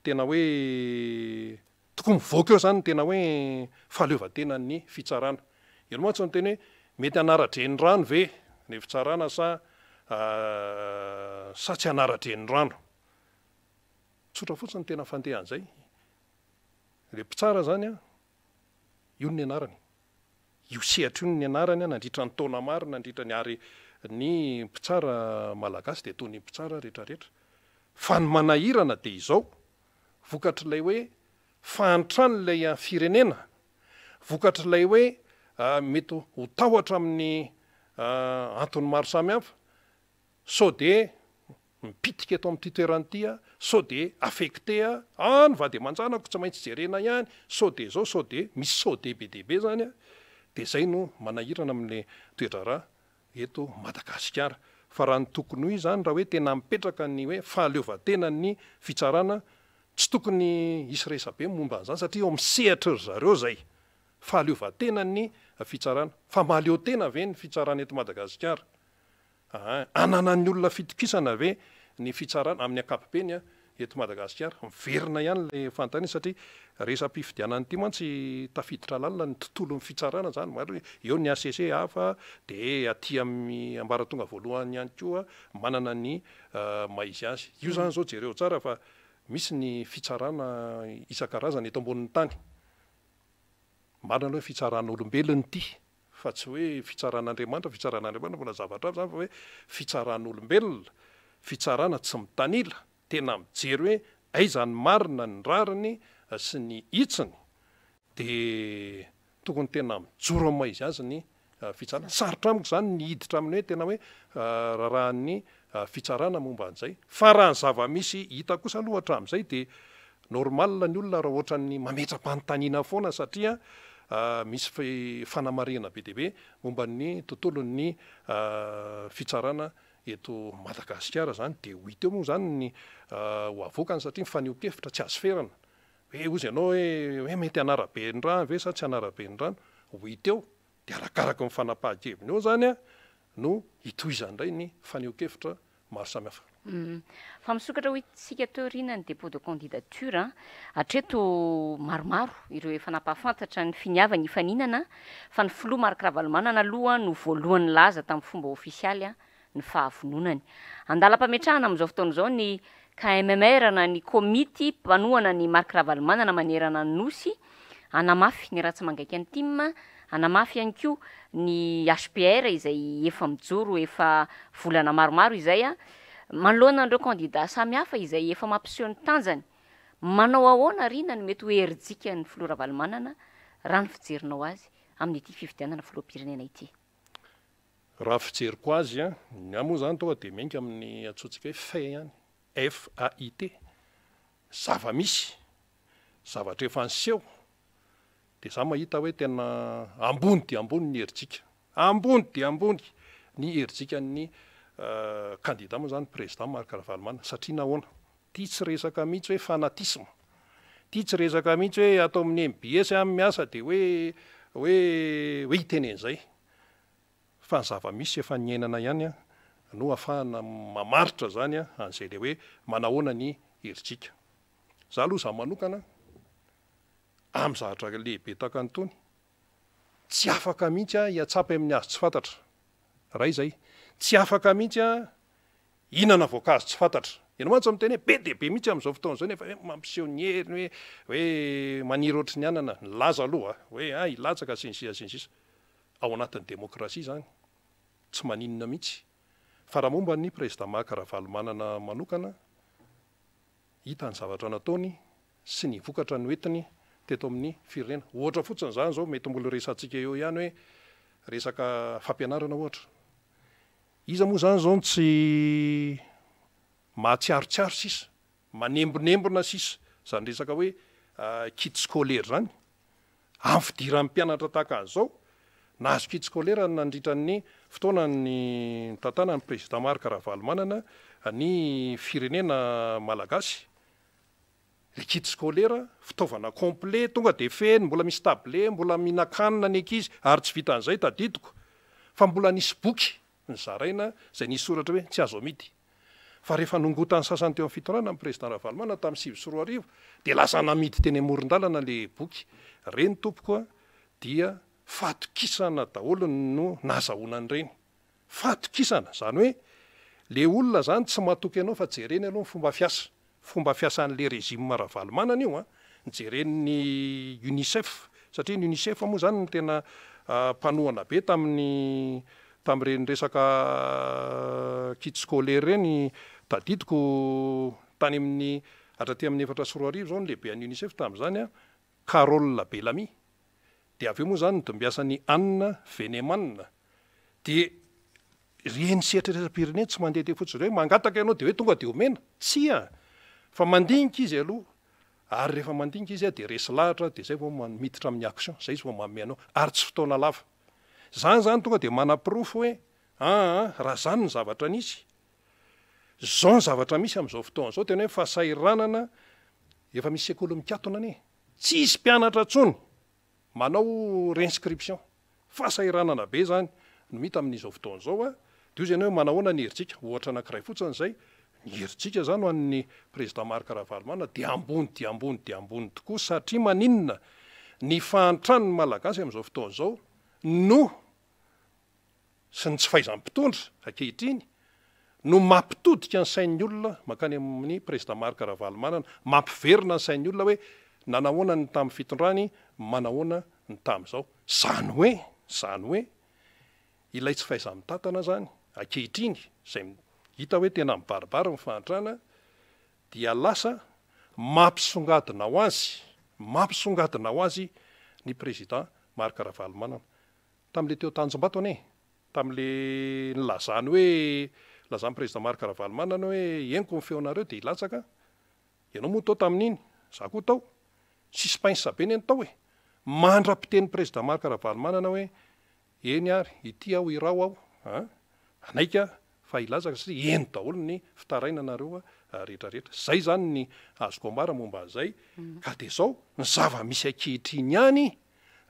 tena hoe Tokony mivoaka eo izany ny tena hoe fahaleovantenan'ny fitsarana. Ianao mantsy niteny hoe mety hanara-drenirano ve ny fitsarana sa sa tsy hanara-drenirano. Tsotra fotsiny ny tena fandehan'izay. Ilay mpitsara izany an, io no nianarany. Io sehatra io no nianarany nandritra ny taona maro, nandritra ny ary ny mpitsara malagasy dia toy ny mpitsara rehetrarehetra. Fa ny manahirana dia izao, vokatr'ilay hoe fahantran'ilay firenena, vokatr'ilay hoe mety ho tahotra amin'ny antony maro samihafa, sao dia mipitika eto amin'ity toerana ity aho, sao dia affecté aho, ah ny vady aman-janako tsy maintsy jerena ihany, sao dia izao, sao dia, misy sao dia be dia be izany an, dia izay no manahirana amin'ilay toe-draharaha eto Madagasikara. Fa raha ny tokony ho izy izany, raha hoe tena mipetraka ny hoe fahaleovantenan'ny fitsarana, tsy tokony hisy resabe momba an'izany satria eo amin'ny sehatry ry zareo izay fahaleovantenan'ny fitsarana. Fa mahaleo tena ve ny fitsarana eto Madagasikara? Aa ananan'ny olona fitokisana ve ny fitsarana amin'ny ankapobeny eto Madagasikara? Miverina ihany ilay fanontaniana satria resa-pifidianana ity mantsy tafiditra lalina ny tontolon'ny fitsarana izany, marina hoe eo ny HCC hafa dia aty amin'ny ambaratonga voalohany ihany koa manana ny maha izy azy. Io izany izao jereo tsara fa. Misy ny fitsarana isan-karazany eto ambonin'ny tany. Marina aloha hoe fitsaran'olombelona ity fa tsy hoe fitsaran'Andriamanitra, fitsaran'Andriamanitra mbola zavatra hafa izany fa hoe fitsaran'olombelona, fitsarana tsy mitanila, tena mijery hoe aiza ny marina, ny rariny sy ny hitsiny dia tokony tena mijoro amin'ny maha izy azy ny fitsarana. Sarotra amiko izany ny hiditra amin'ny hoe tena hoe raharahan'ny fitsarana momba an'izay. Fa raha ny zava-misy hita kosa aloha hatramin'izay dia normal ny olona raha ohatran'ny mametra-panontaniana foana satria misy fanamarihana be dia be momba ny tontolon'ny fitsarana eto Madagasikara izany. Dia ho hita eo moa izany ny ho avoakany satria ny fanehoan-kevitra tsy azo ferana. Hoe hozy ianao hoe hoe mety hanara-be ny rano ve sa tsy hanara-be ny rano? Ho hita eo. Dia arakaraky ny fanapahan-keviny eo izany no hitohizany indray ny fanehoan-kevitra maro samihafa. Fa misokatra hoy isika teo Rina ny dépôt de candidature an. Hatreto maromaro ireo efa nampahafantatra ny finiavany hifaninana fa ny filoha Marc Ravalomanana aloha no voalohany nilaza tamin'ny fomba ofisialy ny fahavononany. Andalam-pametrahana amin'izao fotoana izao ny KMMR na ny Komity mpanohana an'i Marc Ravalomanana manerana ny Nosy, hanamafy ny ratsa-mangaikan'ny tim, hanamafy ihany koa ny HPR izay efa mijoro efa volana maromaro izay, manoloana an'ireo kandida samihafa izay efa mampiseho ny tanjany. Manao ahoana Rina no mety ho herijikan'ny filoha Ravalomanana raha ny fijerinao azy amin'ity fifidianana filoham-pirenena ity? Raha fijeriko azy an, ny ahy moa izany tonga dia miainga amin'ny antsointsika hoe fait ihany, FAIT, zava-misy, zavatra efa niseho, dia izaho mahita hoe tena ambony dia ambony ny herijika, ambony dia ambony ny herijikan'ny kandida moa izany président Marc Ravalomanana, satria nahoana? Ity tsy resaka mihitsy hoe fanatisme, ity tsy resaka mihitsy hoe ato amin'ny MBS aho miasa dia hoe hoe hoe hiteny an'izay. Fa ny zava-misy efa niainana ihany no ahafahana mamaritra izany an'izay ilay hoe manahoana ny herijika. Za aloha za manokana amin'ny zavatra lehibe tahaka an'itony, tsy afaka mihitsy aho hiatsapy amin'ny hazo tsy fantatra. Iray izay. Tsy afaka mihitsy aho Hihinana voankazo tsy fantatra. Ianao mantsy miteny hoe be dia be mihitsy amin'izao fotoana izao nefa hoe mampiseho ny heriny hoe hoe maniry ohatry ny anana. Nilaza aloha hoe ah hilatsaka sy ny sisa sy ny sisa. Ao anatin'ny demokrasia izany tsy maninona mihitsy. Fa raha momba ny Président Marc Ravalomanana manokana, hita ny zavatra nataony sy ny vokatra noentiny teto amin'ny firenena. Ohatra fotsiny izany izao, mety mbola resahantsika eo ihany hoe resaka fampianarana ohatra. Iza moa izany izao no tsy mahatsiarotsiaro sisa, manembonembona sisa izany resaka hoe kit scolaire izany? Amin'ny fidiran'ny mpianatra tahaka an'izao, nahazo kit scolaire nandritra ny fotoana nitantanan'ny Président Marc Ravalomanana ny firenena malagasy. Ilay kit scolaire, fitaovana complet, tonga dia feno, mbola misy tablette, mbola mihinan-kanina ny ankizy, ary tsy vitan'izay tadidiko fa mbola nisy boky nozaraina izay nisy soratra hoe tsy azo amidy. Fa rehefa nongotan'ny sasany teo amin'ny fitondrana ny Président Ravalomanana tamin'ny 2009 dia lasa namidy teny amoron-dalana ilay boky. Ireny tompoko a, dia fatokisana daholo no nahazahoana an'ireny. Fatokisana, izany hoe le olona izany tsy matoky anao fa jereny aloha ny fomba fiasa, fomba fiasan'le régime Ravalomanana io an, jeren'ny Unicef, satria ny Unicef moa izany no tena mpanohana be tamin'ny tamin'ireny resaka kit scolaire ireny, tadidiko tany amin'ny hatraty amin'ny 2004 izao ny lehiben'ny Unicef tamin'izany an, Carole Bellamy, Dia avy eo moa izany nodimbiasan'i Anne Veneman. Dia ireny sehatra iraisam-pirenena tsy mandehandeha fotsiny hoe mangataka ianao dia hoe tonga dia omena. Tsia! Fa mandinika izy aloha. Ary rehefa mandinika izy dia resy lahatra dia izay vao miditra amin'ny action. Izay izy vao manome anao. Ary tsy fotoana lava. Izany izany tonga dia manaporofo hoe aa raha izany ny zavatra nisy, izao ny zavatra misy amin'izao fotoana izao, tena hoe fahasahiranana, efa misy sekoly mikatona anie. Tsisy mpianatra intsony manao reinscription. Fahasahiranana be izany no hita amin'izao fotoana izao a! Dia hozy ianao hoe manahoana ny herijika? Ohatra anankiray fotsiny izay, ny herijika izany ho an'ny Président Marc Ravalomanana dia ambony dia ambony dia ambony tokoa satria maninona? Ny fahantran'ny Malagasy amin'izao fotoana izao no sy ny tsy fahaizan'ny mpitondra ankehitriny. no mampitodika ny sain'ny olona mankany amin'ny Président Marc Ravalomanana, mampiverina ny sain'ny olona hoe nanahoana ny tamin'ny fitondrany, manahoana ny tamin'izao. Izany hoe, izany hoe ilay tsy fahaiza-mitantana izany ankehitriny, izay hita hoe tena mibaribary ny fahantrana, dia lasa mampisongadina ho azy, mampisongadina ho azy ny Président Marc Ravalomanana. Tamin'ilay teo Tanjombato anie, tamin'ilay nilazany hoe, nilazan'ny Président Marc Ravalomanana hoe henoko ny feonareo dia hilatsaka, ianao moa tao tamin'iny, za koa tao, suspense be anie ny tao e! Mandra-piten'ny Président Marc Ravalomanana hoe eny ary, ity aho iraho aho an, hanaiky aho fa hilatsaka satria heno daholo ny fitarainanareo rehetra rehetra. Zay izany ny azoko ambara momba an'izay, ka dia izao, ny zava-misy ankehitriny ihany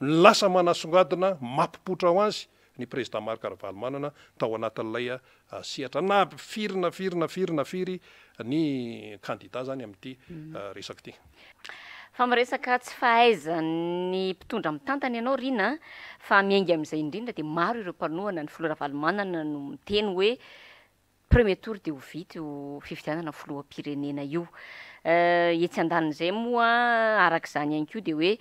Ny lasa manasongadina mampipoitra ho azy ny Président Marc Ravalomanana tao anatin'ilay sehatra na firy na firy na firy na firy ny kandida zany amin'ity resaka ity. Fa miresaka tsy fahaizan'ny mpitondra mitantana ianao Rina a, fa miainga amin'izay indrindra dia maro ireo mpanohana ny filoha Ravalomanana no miteny hoe Premier tour dia ho vita io fifidianana filoham-pirenena io. Etsy andanin'izay moa araka izany ihany koa dia hoe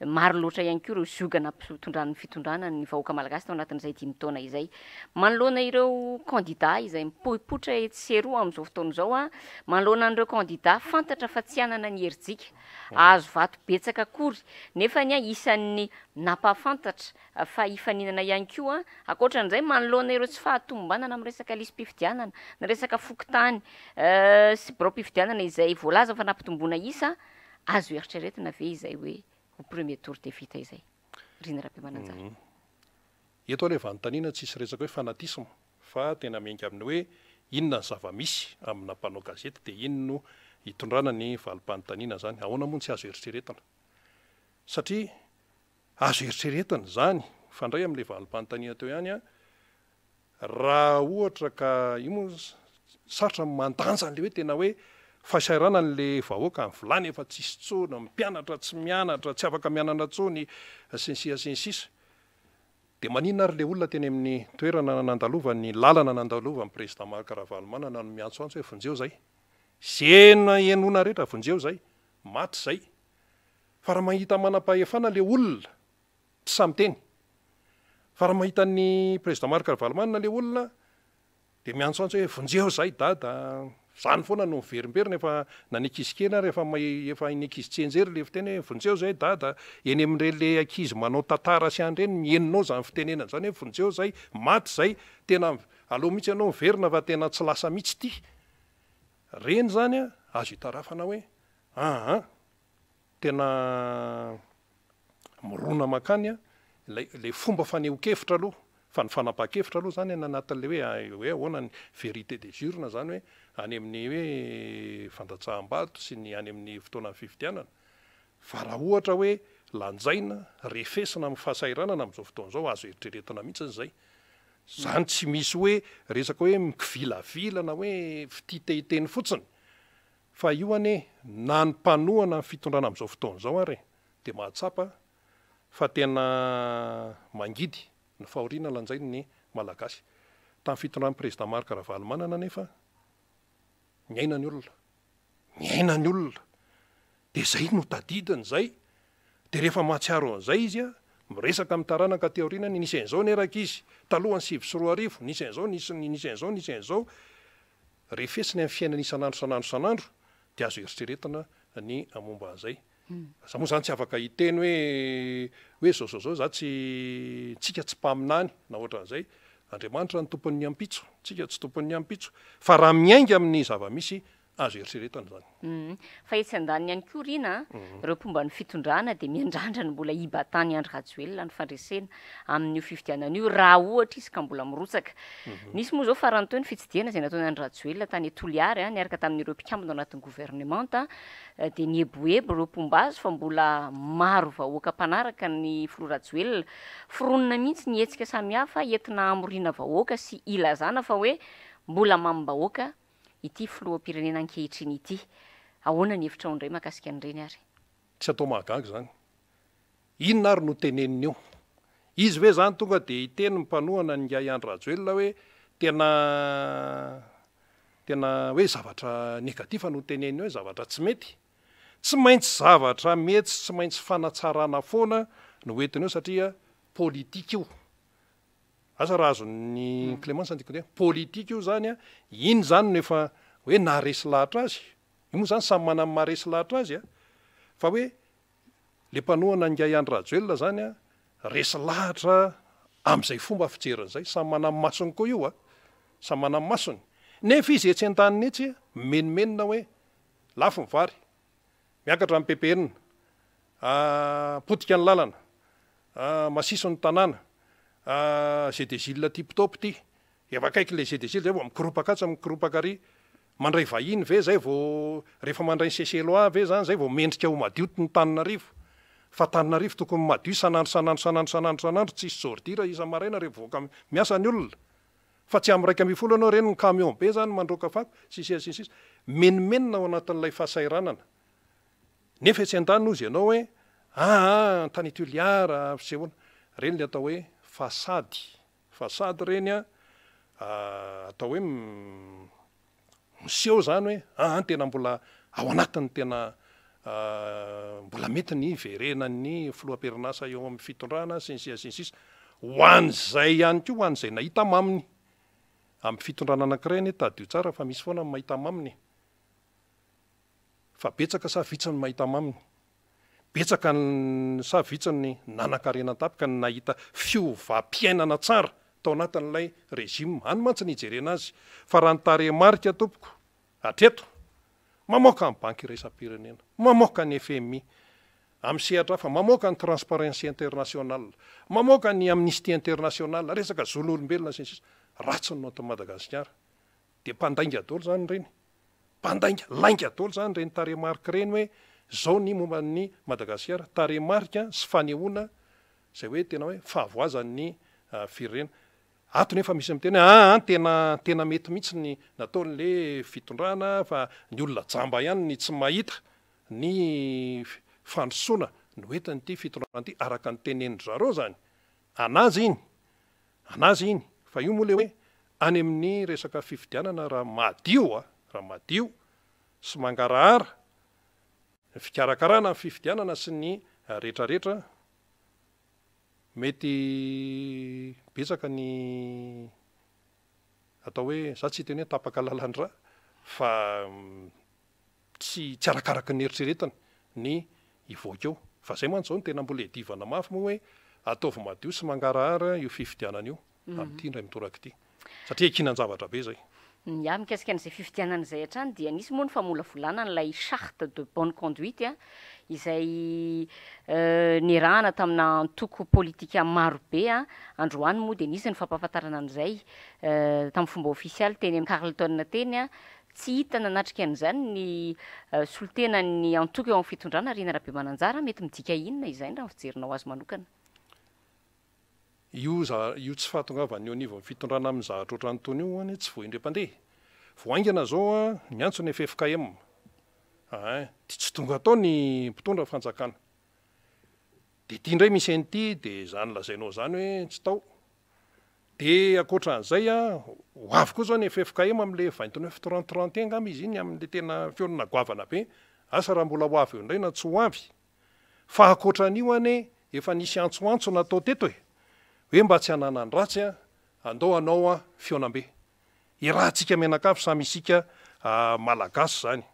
maro loatra ihany koa ireo zioga nampitondran'ny fitondrana ny vahoaka malagasy tao anatin'izay dimy taona izay. Manoloana ireo kandida izay mipoipoitra etsy sy eroa amin'izao fotoana izao, manoloana an'ireo kandida fantatra fa tsy hanana ny herijika hahazo vato betsaka akory nefa ny isan'ny nampahafantatra fa hifaninana ihany koa, ankoatra an'izay, manoloana ireo tsy fahatomombanana amin'ny resaka lisi-pifidianana, ny resaka fokontany sy biraom-pifidianana izay voalaza fa nampitomboana isa, azo eritreretina ve izay hoe ho premier tour dia vita izay? Rina Rabemananjara. Eto aloha vanontaniana tsisy resaka hoe fanatisme fa tena miainga amin'ny hoe inona ny zava-misy amina mpanao gazety dia iny no hitondrana ny valim-panontaniana zany. Ahoana moa no tsy azo eritreretina? Satria Azo eritreretina izany, mifandray amin'ilay valim-panontaniana teo ihany an, raha ohatra ka, io moa sarotra ny mandanja an'ilay hoe tena hoe fahasahiranan'ilay vahoaka, ny vilany efa tsisy intsony, ny mpianatra tsy mianatra, tsy afaka mianatra intsony, sy ny sisa sy ny sisa. Dia maninona ary ilay olona teny amin'ny toerana nandalovan'ny, lalana nandalovan'ny Président Marc Ravalomanana no miantsoantso hoe vonjeo izay. Ze henoina rehetra vonjeo izay, maty izay. Fa raha mahita manam-pahefana le olona, tsy sahy miteny. Fa raha mahita an'i Président Marc Ravalomanana le olona, dia miantsoantso hoe vonjeo izahay dada a! Izany foana no miverimberina efa na ny ankizy kely ary efa efa hain'ny ankizy tsianjery le fiteny hoe vonjeo izahay dada a! Eny amin'ireny le ankizy manao tantara sy any ireny henonao izany fitenenana izany hoe vonjeo izahay, maty izahay, tena aleo mihitsy ianao miverina fa tena tsy lasa mihitsy ity. Ireny izany an, azo itarafana hoe aa. Tena mirona mankany ilay ilay fomba fanehoan-kevitra aloha, fa ny fanapahan-kevitra aloha izany any anatin'ilay hoe hoe ahoana ny vérité des urnes izany hoe any amin'ny hoe fandatsaham-bato sy ny any amin'ny fotoanan'ny fifidianana. Fa raha ohatra hoe lanjaina, refesina amin'ny fahasahiranana amin'izao fotoana izao, azo eritreretina mihitsy izay. Izany tsy misy hoe resaka hoe mikivilavila na hoe fitia te hiteny fotsiny. Fa io anie na ny mpanohana ny fitondrana amin'izao fotoana izao ary dia mahatsapa fa tena mangidy ny fahoriana lanjain'ny Malagasy. Tamin'ny fitondran'ny Président Marc Ravalomanana anefa niaina ny olona. Niaina ny olona. Dia izay no tadidiny izay. Dia rehefa mahatsiaro an'izay izy, miresaka amin'ny taranaka aty aoriana, nisy an'izao anie rankizy talohan'ny 2009, nisy an'izao, nisy nisy an'izao, nisy an'izao. Refesiny amin'ny fiainana isan'andro isan'andro isan'andro dia azo eritreretina ny momba an'izay. Za moa zany tsy afaka hiteny hoe hoe zao zao zao za tsy tsika tsy mpaminany na ohatran'izay. Andriamanitra no tompon'ny ampitso, tsika tsy tompon'ny ampitso. Fa raha miainga amin'ny zava-misy azo eritreretana izany. Fa etsy andaniny ihany koa Rina a, ireo mpomba ny fitondrana dia miandrandra ny mbola hibatan'i Andry Rajoelina ny fandresena amin'io fifidianana io raha ohatra izy ka mbola mirotsaka. Nisy moa izao farany teo ny fitsidihana izay nataon'i Andry Rajoelina tany Toliary niaraka tamin'ireo mpikambana ao anatin'ny governemanta dia nieboebo ireo mpomba azy fa mbola maro vahoaka mpanaraka ny filoha Rajoelina. Foronina mihitsy ny hetsika samihafa entina hamoriana vahoaka sy hilazana fa hoe mbola mamim-bahoaka ity filoham-pirenena ankehitriny ity. Ahoana ny hevitrao indray mahakasika an'ireny ary? Tsy atao mahagaga izany. Inona ary no teneniny eo? Izy ve izany tonga dia hiteny ny mpanohana an'ingahy Andry Rajoelina hoe tena. tena hoe zavatra négatif no teneniny hoe zavatra tsy mety. Tsy maintsy zavatra mety sy tsy maintsy fanatsarana foana no entiny eo satria politika io. Asa raha azon'i Clémence ny tiako tenenina. Politika io zany an, iny zany no efa hoe naharesy lahatra azy. Io moa zany samy manana ny maharesy lahatra azy an, fa hoe le mpanohana an'ingahy Andry Rajoelina zany an, resy lahatra amin'izay fomba fijeriny izay. Samy manana ny masony koa io an, samy manana ny masony. Nefa izy etsy andaniny etsy mimenomenona hoe Lafo ny vary, miakatra ny ppn, potika ny lalana, masiso ny tanàna, GDGIL tip top ity, efa akaiky ilay GDGIL zay vao mikoropaka atsy mikoropaka ary, mandray vahiny ve zay vao rehefa mandray ny Seychellois ve zany zay vao mendrika ho madio ny Tananarivo? Fa Tananarivo tokony madio isan'andro isan'andro isan'andro isan'andro isan'andro tsisy ordure isa-maraina rehefa mivoaka miasa ny olona. Fa tsy amin'ny 11 ianao ireny ny camion be zany mandroaka fako sy ny sisa sy ny sisa. Menomenona ao anatin'ilay fahasahiranana. Nefa etsy andaniny hozy ianao hoe aa tany Toliara fisehoana. Ireny ilay atao hoe fasady. Fasady ireny an, atao hoe miseho izany hoe aa tena mbola ao anatin'ny tena mbola mety ny hiverenan'ny filoham-perinasa eo amin'ny fitondrana sy ny sisa sy ny sisa. Ho an'izay ihany koa, ho an'izay nahita maminy. Amin'ny fitondrana anankiray anie tadidio tsara fa misy foana ny mahita maminy e. Fa betsaka sa vitsy ny mahita maminy? Betsaka ny sa vitsy ny nanan-karena an-tapika ny nahita fiovam-piainana tsara tao anatin'ilay régime. Any mantsy ny hijerena azy. Fa raha ny tarehimarika tompoko, hatreto, mamoaka ny Banky iraisam-pirenena, mamoaka ny FMI, amin'ny sehatra hafa, mamoaka ny Transparency International, mamoaka ny Amnesty International, resaka zon'olombelona sy ny sisa, ratsy ny note Madagasikara. Dia mpandainga daholo izany ireny. Mpandainga, lainga daholo izany ireny tarehimarika ireny hoe izao ny momba an'i Madagasikara, tarehimarika sy fanehoana izay hoe tena hoe fahavoazan'ny firenena. Ato nefa misy miteny hoe aa tena tena mety mihitsy ny nataon'le fitondrana fa ny olona jamba ihany ny tsy mahita ny fandrosoana noentin'ity fitondrana ity araka ny tenenin-dry zareo izany. Anazy iny. Anazy iny, fa io moa le hoe any amin'ny resaka fifidianana raha madio a, raha madio sy mangarahara ny fikarakarana ny fifidianana sy ny retraretra, mety betsaka ny atao hoe, za tsy hiteny hoe tapaka lalan-drà fa tsy tsy arakaraka ny eritreretiny ny hivoaka eo. Fa zay mantsy zao no tena mbola iadivana mafy moa hoe ataovy madio sy mangarahara io fifidianana io amin'ity indray mitoraka ity. Satria iankinan-javatra be zay. Ya, mikasika an'izay fifidianana izay hatrany dia nisy moa ny famolavolana an'ilay charte de bonne conduite izay niarahana tamina antoko politika maro be. Androany moa dia nisy ny fampahafantarana an'izay tamin'ny fomba ofisialy teny amin'ny Carlton teny. Tsy hita nanatrika an'izany ny solontenan'ny antoko eo amin'ny fitondrana, Rina Rabemananjara. Mety midika inona izany raha ny fijerinao azy manokana? Io za, io tsy fahatongavan'ny eo anivon'ny fitondrana amin'ny zavatra ohatran'itony io anie tsy vao indray-mpandeha. Vao haingana izao an, niantso ny ffkm. Ein, dia tsy tonga tao ny mpitondra fanjakana. Dia ity indray misy an'ity, dia izany lazainao izany hoe tsy tao. Dia ankoatran'izay an, ho avy koa izao ny ffkm amin'ilay 29 30 31 angamba izy iny amin'ilay tena fihaonana goavana be. Asa raha mbola ho avy eo indray na tsy ho avy. Fa ankoatran'io anie efa nisy antsoantso natao teto e! Hoe mba tsy hananan-dratsy an, andao hanao an fihaonambe. Iarahantsika mianakavy samy isika Malagasy izany.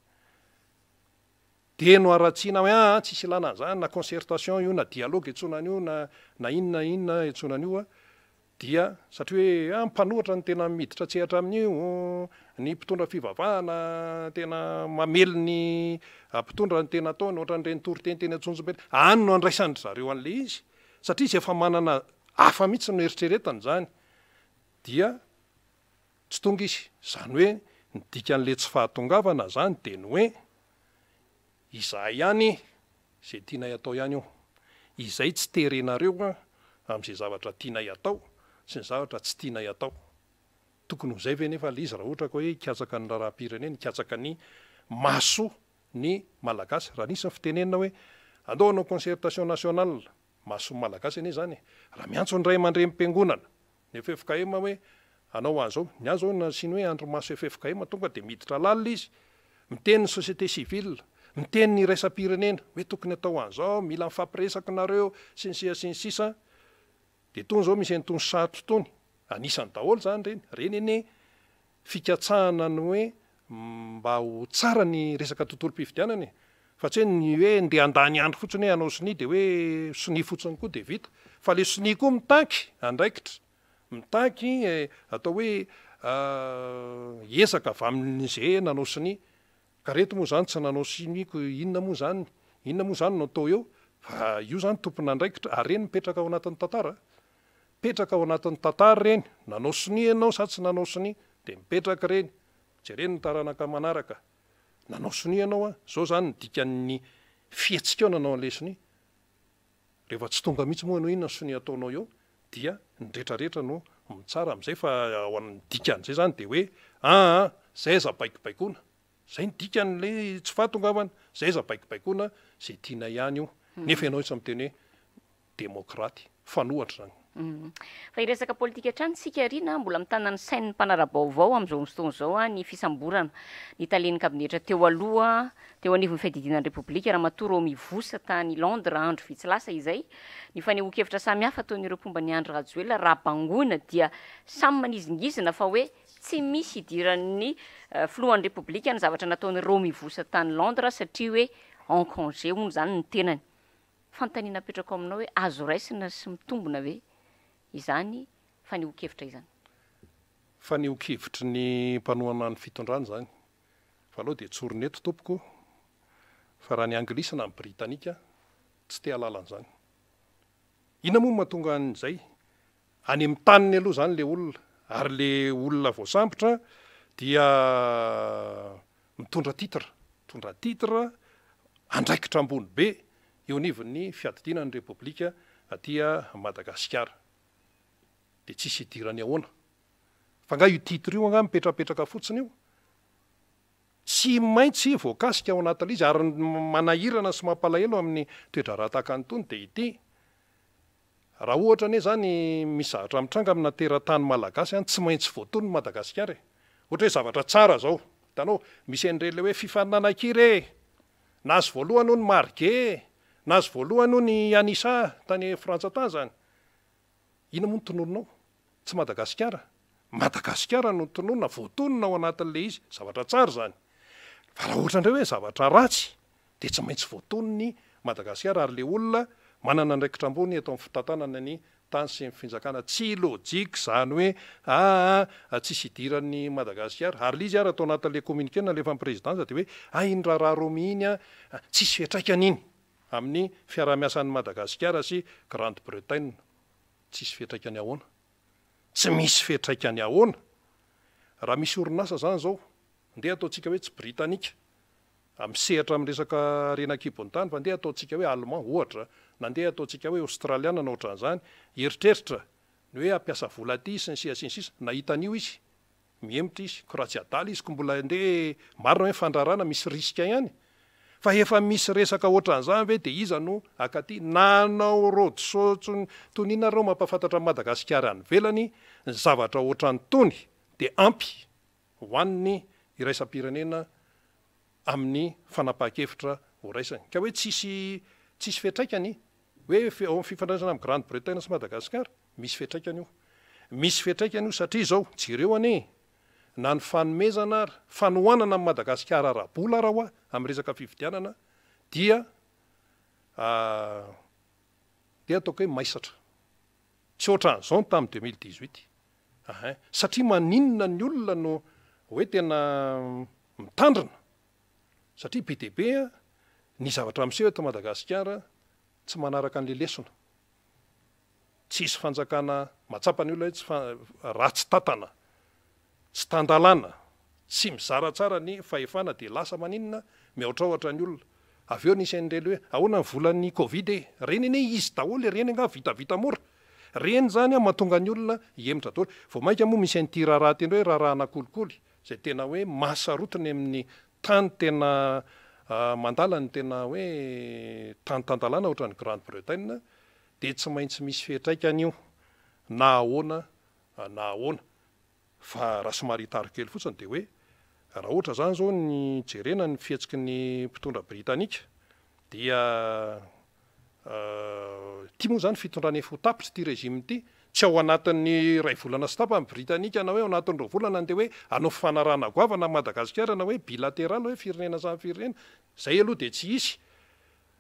Dia noharatsiana hoe aa tsisy ilana an'izany na concertation io na dialogue iantsoana an'io na na inona na inona iantsoana an'io a, dia satria hoe aa mpanohitra no tena miditra an-tsehatra amin'io, ny mpitondra fivavahana tena mamely ny mpitondra no tena ataony ohatran'ireny toriteny teny Antsonjombe ireny, any no andraisan-dry zareo an'ilay izy satria izy efa manana hafa mihitsy no eritreretany izany dia tsy tonga izy, izany hoe ny dikan'ilay tsy fahatongavana izany dia ny hoe Izahay ihany, izay tianay atao ihany io. Izay tsy terenareo amin'izay zavatra tianay atao sy ny zavatra tsy tianay atao. Tokony ho izay ve nefa ilay izy raha ohatra ka hoe hikatsaka ny raharaham-pirenena, hikatsaka ny mahasoa ny Malagasy. Raha nisy ny fitenenana hoe andao hanao concertation nationale, mahasoa ny Malagasy anie izany e. Raha miantso ny ray aman-drenim-piangonana, ny ffkm hoe Hanao an'izao. Ny ahy izao nasiany hoe andrimaso ffkm tonga dia miditra lalina izy. Miteny ny société civile, miteny ny iraisam-pirenena hoe tokony atao an'izao, mila mifampiresaka nareo, sy ny sisa sy ny sisa. Dia itony izao misy an'itony sarotra itony. Anisany daholo izany ireny. Ireny anie fikatsahana ny hoe mba ho tsara ny resaka tontolom-pifidianana e. Fa tsy hoe ny hoe ndeha handany andro fotsiny hoe hanao sonia dia hoe sonia fotsiny koa dia vita. Fa ilay sonia koa mitaky andraikitra. Mitaky atao hoe ezaka avy amin'izay nanao sonia. Ka reto moa izany tsy nanao sonia ko inona moa izany, inona moa izany no atao eo? Fa io izany tompon'andraikitra ary ireny mipetraka ao anatin'ny tantara. Mipetraka ao anatin'ny tantara ireny, nanao sonia ianao sa tsy nanao sonia, dia mipetraka ireny. Jereno ny taranaka manaraka. Nanao sonia ianao an, izao izany ny dikan'ny fihetsikao nanao an'ilay sonia. Rehefa tsy tonga mihitsy moa ianao inona ny sonia ataonao eo dia ny retraretra no mitsara amin'izay fa ao amin'ny dikan'izay izany dia hoe aa zay aza baikobaikoana, zay ny dikan'ilay tsy fahatongavana, zay aza baikobaikoana zay tianay ihany io, nefa ianao efa miteny hoe demokraty, fanohatra izany. Fa hiresaka politika hatrany isika Rina, mbola mitana ny sain'ny mpanara-baovao amin'izao fotoana izao ny fisamborana ny talen'ny kabinetra teo aloha teo anivon'ny fiadidiana ny Repoblika, Ramatoa Romy Voos tany Londres andro vitsy lasa izay. Ny fanehoan-kevitra samihafa ataon'ireo mpomba an'i Andry Rajoelina raha bangoina dia samy manizingizina fa hoe tsy misy idiran'ny filohan'ny Repoblika ny zavatra nataon'i Romy Voos tany Londres satria hoe en congé hono izany ny tenany. Fanontaniana apetrako aminao hoe azo raisina sy mitombina ve izany fanehoan-kevitra izany? Fanehoan-kevitry ny mpanohana ny fitondrana izany. Fa aleo dia tsorina eto tompoko fa raha ny anglisy na ny britanika tsy te hahalala an'izany. Inona moa no mahatonga an'izay? Any amin'ny taniny aloha izany ilay olona ary ilay olona voasambotra dia mitondra titre, mitondra titre, andraikitra ambony be eo anivon'ny fiadidiana ny Repoblika aty Madagasikara. Dia tsisy idirany ahoana? Fa angaha io titre io angaha mipetrapetraka fotsiny io? Tsy maintsy voakasika ao anatin'ilay izy ary ny manahirana sy mampalahelo amin'ny toe-draharaha tahaka an'itony dia ity, raha ohatra anie izany misy zavatra mitranga amina teratany malagasy any tsy maintsy voatonon'i Madagasikara e! Ohatra hoe zavatra tsara izao, hitanao, misy an'ireny ilay hoe fifaninanakira e! Nahazo voalohany hono Marge e! Nahazo voalohany hono i Anissa tany Frantsa tany izany. Inona moa no tononinao? Tsy Madagasikara? Madagasikara no tononina, voatonona ao anatin'ilay izy, zavatra tsara izany. Fa raha ohatra indray hoe zavatra ratsy dia tsy maintsy voatonony Madagasikara ary ilay olona manana andraikitra ambony eto amin'ny fitantanana ny tany sy ny finjakana. Tsy lojika izany hoe aa tsisy idiran'i Madagasikara. Ary ilay izy ary atao anatin'ilay communiqué nalefan'ny présidence dia hoe ah iny raharaha Romy iny an, tsisy fiantraikany iny amin'ny fiaraha-miasan'i Madagasikara sy Grande Bretagne. Tsisy fiantraikany ahoana? Tsy misy fiantraikany ahoana? Raha misy orinasa izany izao, ndeha ataontsika hoe tsy britanika, misehatra amin'ny resaka harena an-kibon'ny tany, fa ndeha ataontsika hoe allemand ohatra, na ndeha ataontsika hoe aostraliana na ohatran'izany, hieritreritra ny hoe hampiasa vola aty sy ny sisa sy ny sisa, nahita an'io izy, Mihemotra izy, ko raha tsy adala izy ko mbola ndeha marina hoe fandrarana misy risque ihany fa efa misy resaka ohatran'izany ve dia iza no hakaty? Nanao road show tsony tony inona ary mampahafantatra an'i Madagasikara any ivelany ny zavatra ohatran'itony dia ampy ho an'ny iraisam-pirenena amin'ny fanapahan-kevitra ho raisiny. Ka hoe tsisy tsisy fiantraikany hoe ao amin'ny fifandraisana amin'i Grande Bretagne sy Madagasikara? Misy fiantraikany io. Misy fiantraikany io satria izao, jereo anie e! Na ny fanomezana ary, fanohanana an'i Madagasikara ara-bola ara hoa amin'ny resaka fifidianana dia dia ataoko hoe maisatra. Tsy ohatran'izao ny tamin'ny 2018. Ahin. Satria maninona ny olona no hoe tena mitandrina? Satria be dia be ny zavatra miseho eto Madagasikara tsy manaraka an'ilay lesona. Tsisy fanjakana mahatsapa ny olona hoe tsy ratsy tantana, tsy tan-dalàna, tsy mizara tsara ny fahefana dia lasa maninona? Mihaotraohatra ny olona. Avy eo nisy an'ireny hoe ahoana ny volan'ny covid e? Ireny anie izy daholo e, ireny angaha vitavita mora? Ireny izany an mahatonga ny olona hihemotra daholo. Vao mainka moa misy an'ity raharaha ity indray hoe raharahana kolikoly izay tena hoe mahasarotiny amin'ny tany tena mandala ny tena hoe tany tan-dalàna ohatran'i Grande Bretagne dia tsy maintsy misy fiantraikany io na ahoana na ahoana. Fa raha somary hitaro kely fotsiny dia hoe raha ohatra izany izao ny jerena ny fihetsiky ny mpitondra britanika dia ity moa izany fitondrana efa ho tapitra ity régime ity, tsy ao anatin'ny iray volana sy tapany britanika na hoe ao anatin'ny roa volana andeha hoe hanao fifanarahana goavana amin'i Madagasikara na hoe bilateral hoe firenena samy firenena, izay aloha dia tsy hisy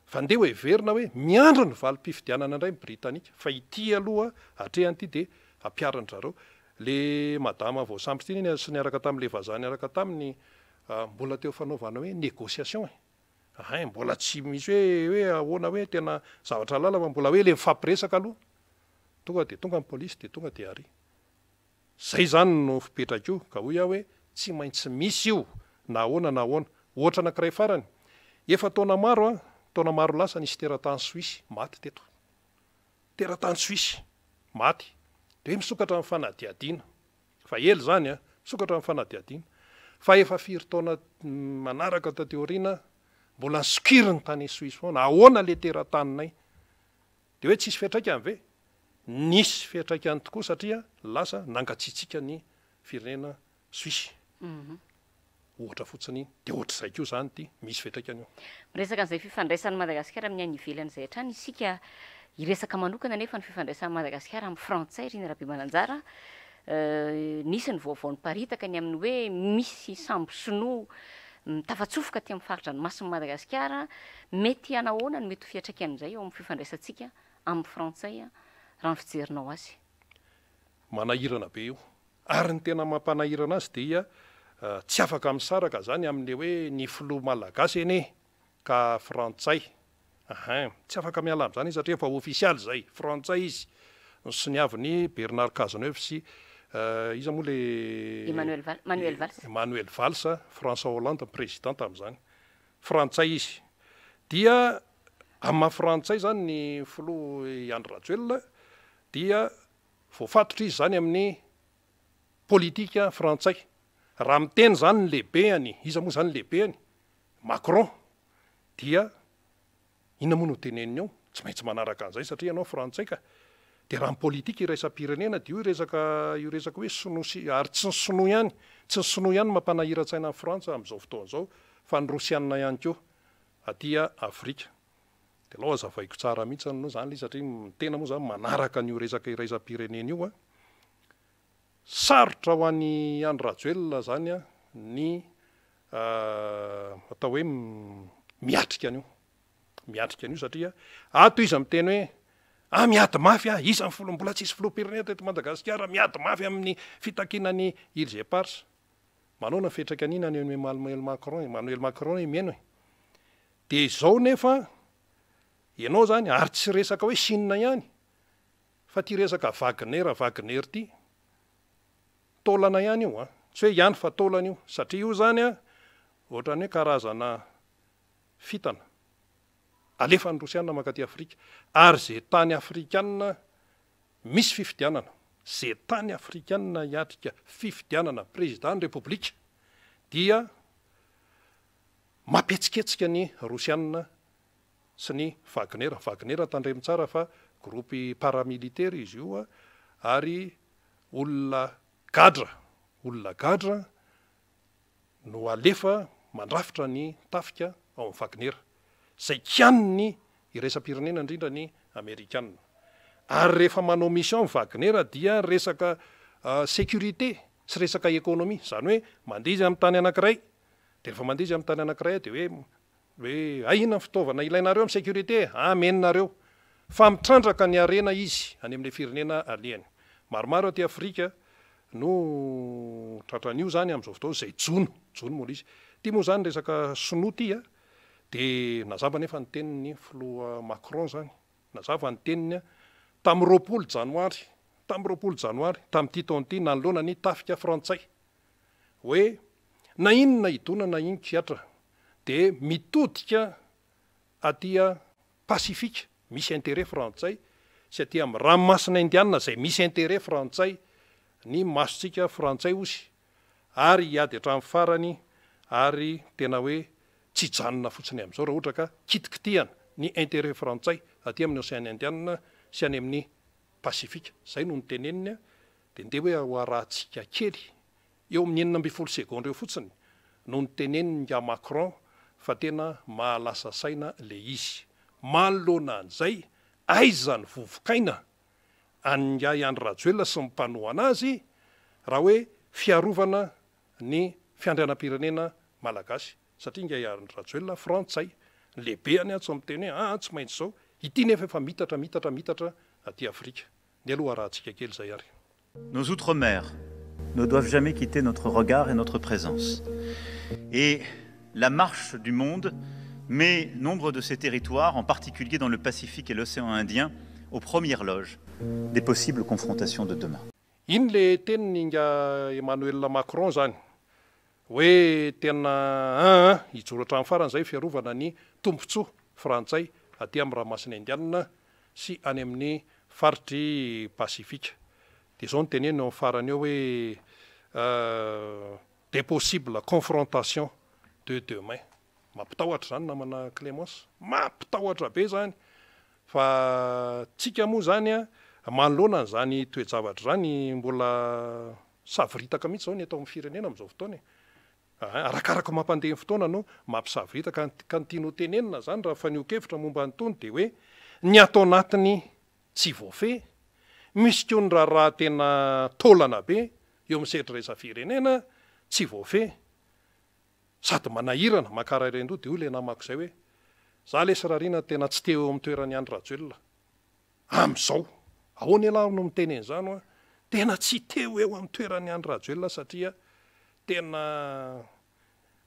fa ndeha ho heverina hoe miandry ny valim-pifidianana indray ny britanika fa ity aloha hatrehany ity dia ampiharin-dry zareo. Le madama voasambotra iny sy niaraka tamin'le vazaha niaraka taminy mbola teo fanaovana hoe négociation e. Hay, mbola tsy misy hoe hoe ahoana hoe tena zavatra halala fa mbola hoe le mifampiresaka aloha. Tonga dia tonga ny polisy dia tonga dia ary. Zay zany no fipetraka io ka hoy aho hoe tsy maintsy misy io na ahoana na ahoana. Ohatra anankiray farany, efa taona maro an, taona maro lasa nisy teratany Suisse maty teto. Teratany Suisse maty. Dia hoe misokatra ny fanadihadiana. Efa ela izany an! Misokatra ny fanadihadiana. Fa efa firy taona manaraka taty aoriana, mbola nosokiriny tany Suisse foana. Ahoana le terataninay? Dia hoe tsisy fiantraikany ve? Nisy fiantraikany tokoa satria lasa nangatsiatsiaka ny firenena Suisse. Ohatra fotsiny iny. Dia ohatr'izay koa izany ity, misy fiantraikany io. Miresaka an'izay fifandraisan'i Madagasikara amin'ny any ivelany izay hatrany isika. Hiresaka manokana anefa ny fifandraisan'i Madagasikara amin'ny frantsay, Rina Rabemananjara. Nisy ny vaovao niparitaka ny amin'ny hoe misy sambo sinoa tafatsofoka aty amin'ny fari-dranomasin'i Madagasikara. Mety hanahoana no mety ho fiantraikan'izay eo amin'ny fifandraisantsika amin'ny frantsay raha ny fijerinao azy? Manahirana be io. Ary ny tena mampanahirana azy dia tsy afaka misaraka zany amin'le hoe ny filoha malagasy anie ka frantsay ahin, tsy afaka miala amin'izany izy satria efa ofisialy zay, frantsay izy, nosoniavin'i Bernard Cazeneuve sy iza moa le Emmanuel Val, Manuel Valls. Manuel Valls, François Hollande ny président tamin'izany, frantsay izy. Dia amin'ny maha frantsay zany ny filoha Andry Rajoelina dia Voafatotra izy izany amin'ny politika frantsay. Raha miteny izany ny lehibeany, iza moa izany ny lehibeany? Macron, dia inona moa no teneniny eo? Tsy maintsy manaraka an'izay satria ianao frantsay ka. Dia raha ny politika iraisam-pirenena dia io resaka io resaka hoe sinoa sy, ary tsy ny sinoa ihany, tsy ny sinoa ihany no mampanahiran-tsaina an'i Frantsa amin'izao fotoana izao fa ny rosianina ihany koa aty Afrika. Dia alao hazavaiko tsara mihitsy aloha izany ilay izy satria ny tena moa izany manaraka an'io resaka iraisam-pirenena io an. Sarotra ho an'i Andry Rajoelina izany an ny atao hoe miatrika an'io. Miatrika an'io satria ato izy miteny hoe ah miady mafy aho, iza ny filoha, mbola tsisy filoham-pirenena teto Madagasikara miady mafy amin'ny fitakiana ny Îles Éparses. Manaona ny fiantraikan'iny any amin'i Emmanuel Macron, Emmanuel Macron anie mihaino e. Dia izao nefa ianao izany, ary tsy resaka hoe Chine ihany, fa ity resaka Wagner, Wagner ity, taolana ihany io an, tsy hoe ihany fa taolana io, satria io izany an, ohatran'ny hoe karazana fitana alefan'ny Rosiana mankaty Afrika, ary izay tany Afrikana misy fifidianana, izay tany Afrikana hiatrika fifidianana Président ny Repoblika dia Mampihetsiketsika ny Rosiana sy ny Wagner. Wagner tandremo tsara fa groupe paramilitaire izy io ary olona gadra, olona gadra no alefa mandrafitra ny tafika ao amin'ny Wagner. Izay kianin'ny iraisam-pirenena indrindra ny Amerikana. Ary rehefa manao mission ny Wagner dia resaka sécurité sy resaka économie. Izany hoe mandeha izy amin'ny tany anankiray Dia rehefa mandeha izy amin'ny tany anankiray dia hoe hoe hay inona ny fitaovana ilainareo amin'ny sécurité e? Amen nareo. Fa mitrandraka ny harena izy any amin'ilay firenena alehany. Maromaro aty Afrika no tratran'io izany amin'izao fotoana izay jono, jono moa ilay izy. Ity moa izany resaka sinoa ity a, dia nazava anefa ny tenin'ny filoha Macron izany. Nazava ny teniny tamin'ny 20 janoary, tamin'ny 20 janoary tamin'ity taona ity nanoloana ny tafika frantsay hoe na inona hidona na inon-kihatra dia mitodika aty Pasifika misy intérêt frantsay sy aty amin'ny ranomasina indiana izay misy intérêt frantsay ny masontsika frantsay osy ary hiady hatramin'ny farany ary tena hoe tsy hijanona fotsiny amin'izao raha ohatra ka kitikitihana ny intérêt frantsay aty amin'ny Ocean Indiana sy any amin'ny Pasifika. Izay no noteneniny. Dia ndeha hoe ho arahantsika kely, eo amin'ny 16 segondra eo fotsiny no nitenenin'ingahy Macron fa tena mahalasa saina le izy. Manoloana an'izay, aiza ny vovokaina an'ingahy Andry Rajoelina sy ny mpanohana azy raha hoe fiarovana ny fiandrianam-pirenena malagasy? Satria ingahy Andry Rajoelina frantsay, ny lehibehany atsy miteny hoe aa tsy maintsy izao, ity nefa efa mitatra mitatra mitatra aty Afrika. Ndeha aloha arahantsika kely izay ary. Nos outre-mer ne doivent jamais quitter notre regard et notre présence. Et la marche du monde met nombre de ces territoires, en particulier dans le Pacifique et l'océan Indien, aux premières loges des possibles confrontations de demain. Iny le teniny ingahy Emmanuel Macron zany hoe tena aa hijoro hatramin'ny farany zay fiarovana ny tombotsoa frantsay aty amin'ny ranomasina indianina sy any amin'ny faritr'i Pasifika. Dia izao no teneniny eo amin'ny farany eo hoe des possibles confrontations de demain. Mampitahotra izany namana Clémence, mampitahotra be izany fa tsika moa izany manoloana an'izany toe-javatra izany mbola savoritaka mihitsy izao ny eto amin'ny firenena amin'izao fotoana e. Arakaraka mampandeha ny fotoana no mampisavoritaka ka ny tiany ho tenenina izany raha fanehoan-kevitra momba an'itony dia hoe ny ato anatiny tsy voafehy, misy koa ny raharaha tena taolana be eo amin'ny sehatra iraisam-pirenena tsy voafehy sady manahirana, mankarairendoha dia hoy ilay namako izay hoe za lesy Rarina tena tsy te ho eo amin'ny toeran'i Andry Rajoelina amin'izao. Ahoana ialahy no miteny an'izany hoa? Tena tsy te ho eo amin'ny toeran'i Andry Rajoelina satria tena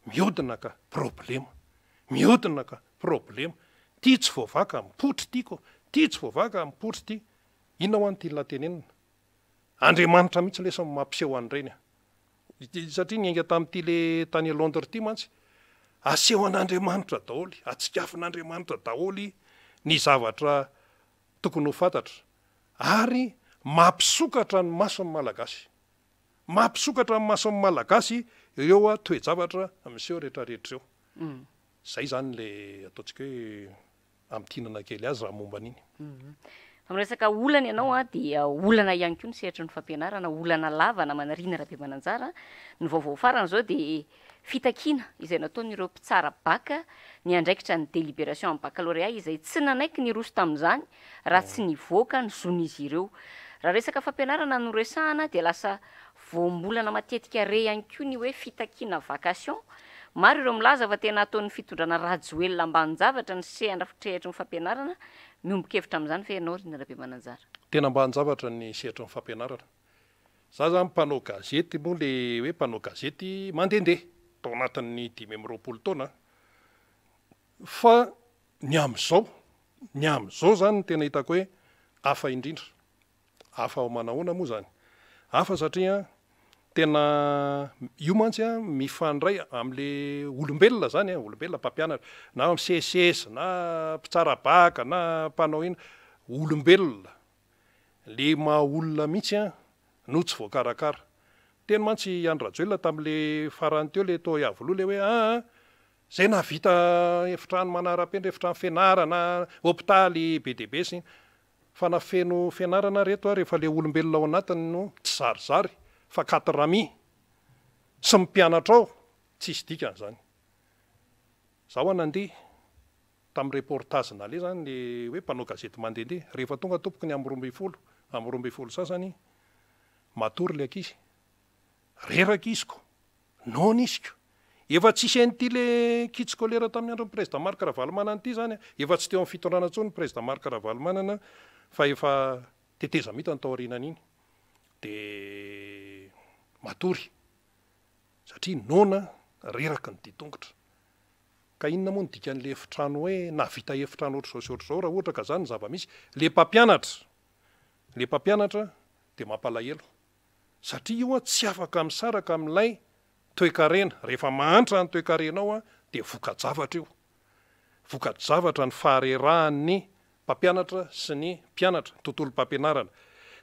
miodina ka problema, miodina ka problema, ty tsy voavaka mipoitra ity ko, ty tsy voavaka mipoitra ity. Inona hoa no tian'lah tenenina? Andriamanitra mihitsy lesy no mampiseho an'ireny a! Satria niainga tamin'ity le tany Londres ity mantsy, asehon'Andriamanitra daholo, atsikafon'Andriamanitra daholo ny zavatra tokony ho fantatra ary mampisokatra ny mason'ny Malagasy. Mampisokatra ny mason'ny Malagasy ireo toe-javatra miseho rehetrarehetra ireo. Izay izany le ataontsika hoe Amintinana kely azy raha momba an'iny. Fa miresaka olana ianao an, dia olana ihany koa ny sehatry ny fampianarana, olana lava namana Rina Rabemananjara. Ny vaovao farany izao dia fitakiana izay nataon'ireo mpitsara bac niandraikitra ny délibération amin'ny baccalauréat izay tsy nanaiky niroso tamin'izany raha tsy nivoaka ny zon'izy ireo. Raha resaka fampianarana no resahana dia lasa Voambolana matetika re ihany koa ny hoe fitakiana vacation. Maro ireo milaza fa tena ataon'ny fitondrana Rajoelina ambanin-javatra ny sehandrafitrehitry ny fampianarana. Miombon-kevitra amin'izany ve ianao Rina Rabemananjara? Tena ambanin-javatra ny sehatry ny fampianarana. Za zany mpanao gazety moa le hoe mpanao gazety mandehandeha tao anatin'ny 25 taona fa ny amin'izao, ny amin'izao zany no tena hitako hoe hafa indrindra. Hafa manahoana moa izany? Hafa satria tena io mantsy an mifandray amin'le olombelona izany an, olombelona mpampianatra na amin'ny seces na mpitsara bacc na mpanao inona, olombelona, le maha olona mihitsy an no tsy voakarakara. Niteny mantsy i Andry Rajoelina tamin'le farany teo le tao Iavoloha le hoe aa zay nahavita efitrano manara-penitra, efitrano fianarana, hopitaly be dia be sy Fa na feno fianarana ary eto ary efa le olombelona ao anatiny no tsy zarizary fa katrami sy ny mpianatra ao tsisy dikany zany. Za hoa nandeha tamin'ny reportage naleha zany le hoe mpanao gazety mandehandeha rehefa tonga tompoko ny amin'ny 12 amin'ny 12 sasany matory le ankizy reraka izy ko Noana izy ko. Efa tsisy an'ity le kit scolaire tamin'ny andron'ny Président Marc Ravalomanana ity izany a. Efa tsy teo amin'ny fitondrana intsony ny Président Marc Ravalomanana fa efa tetezamita ny tao aorianan'iny. Dia matory satria noana, reraky ny dian-tongotra. Ka inona moa no dikan'le efitrano hoe nahavita efitrano ohatr'izao sy ohatr'izao raha ohatra ka izany ny zava-misy. Le mpampianatra, le mpampianatra dia mampalahelo. Satria io tsy afaka misaraka amin'ilay toekarena. Rehefa mahantra ny toekarenao dia voka-javatra io. Voka-javatra ny faharerahan'ny mpampianatra sy ny mpianatra, ny tontolom-pampianarana.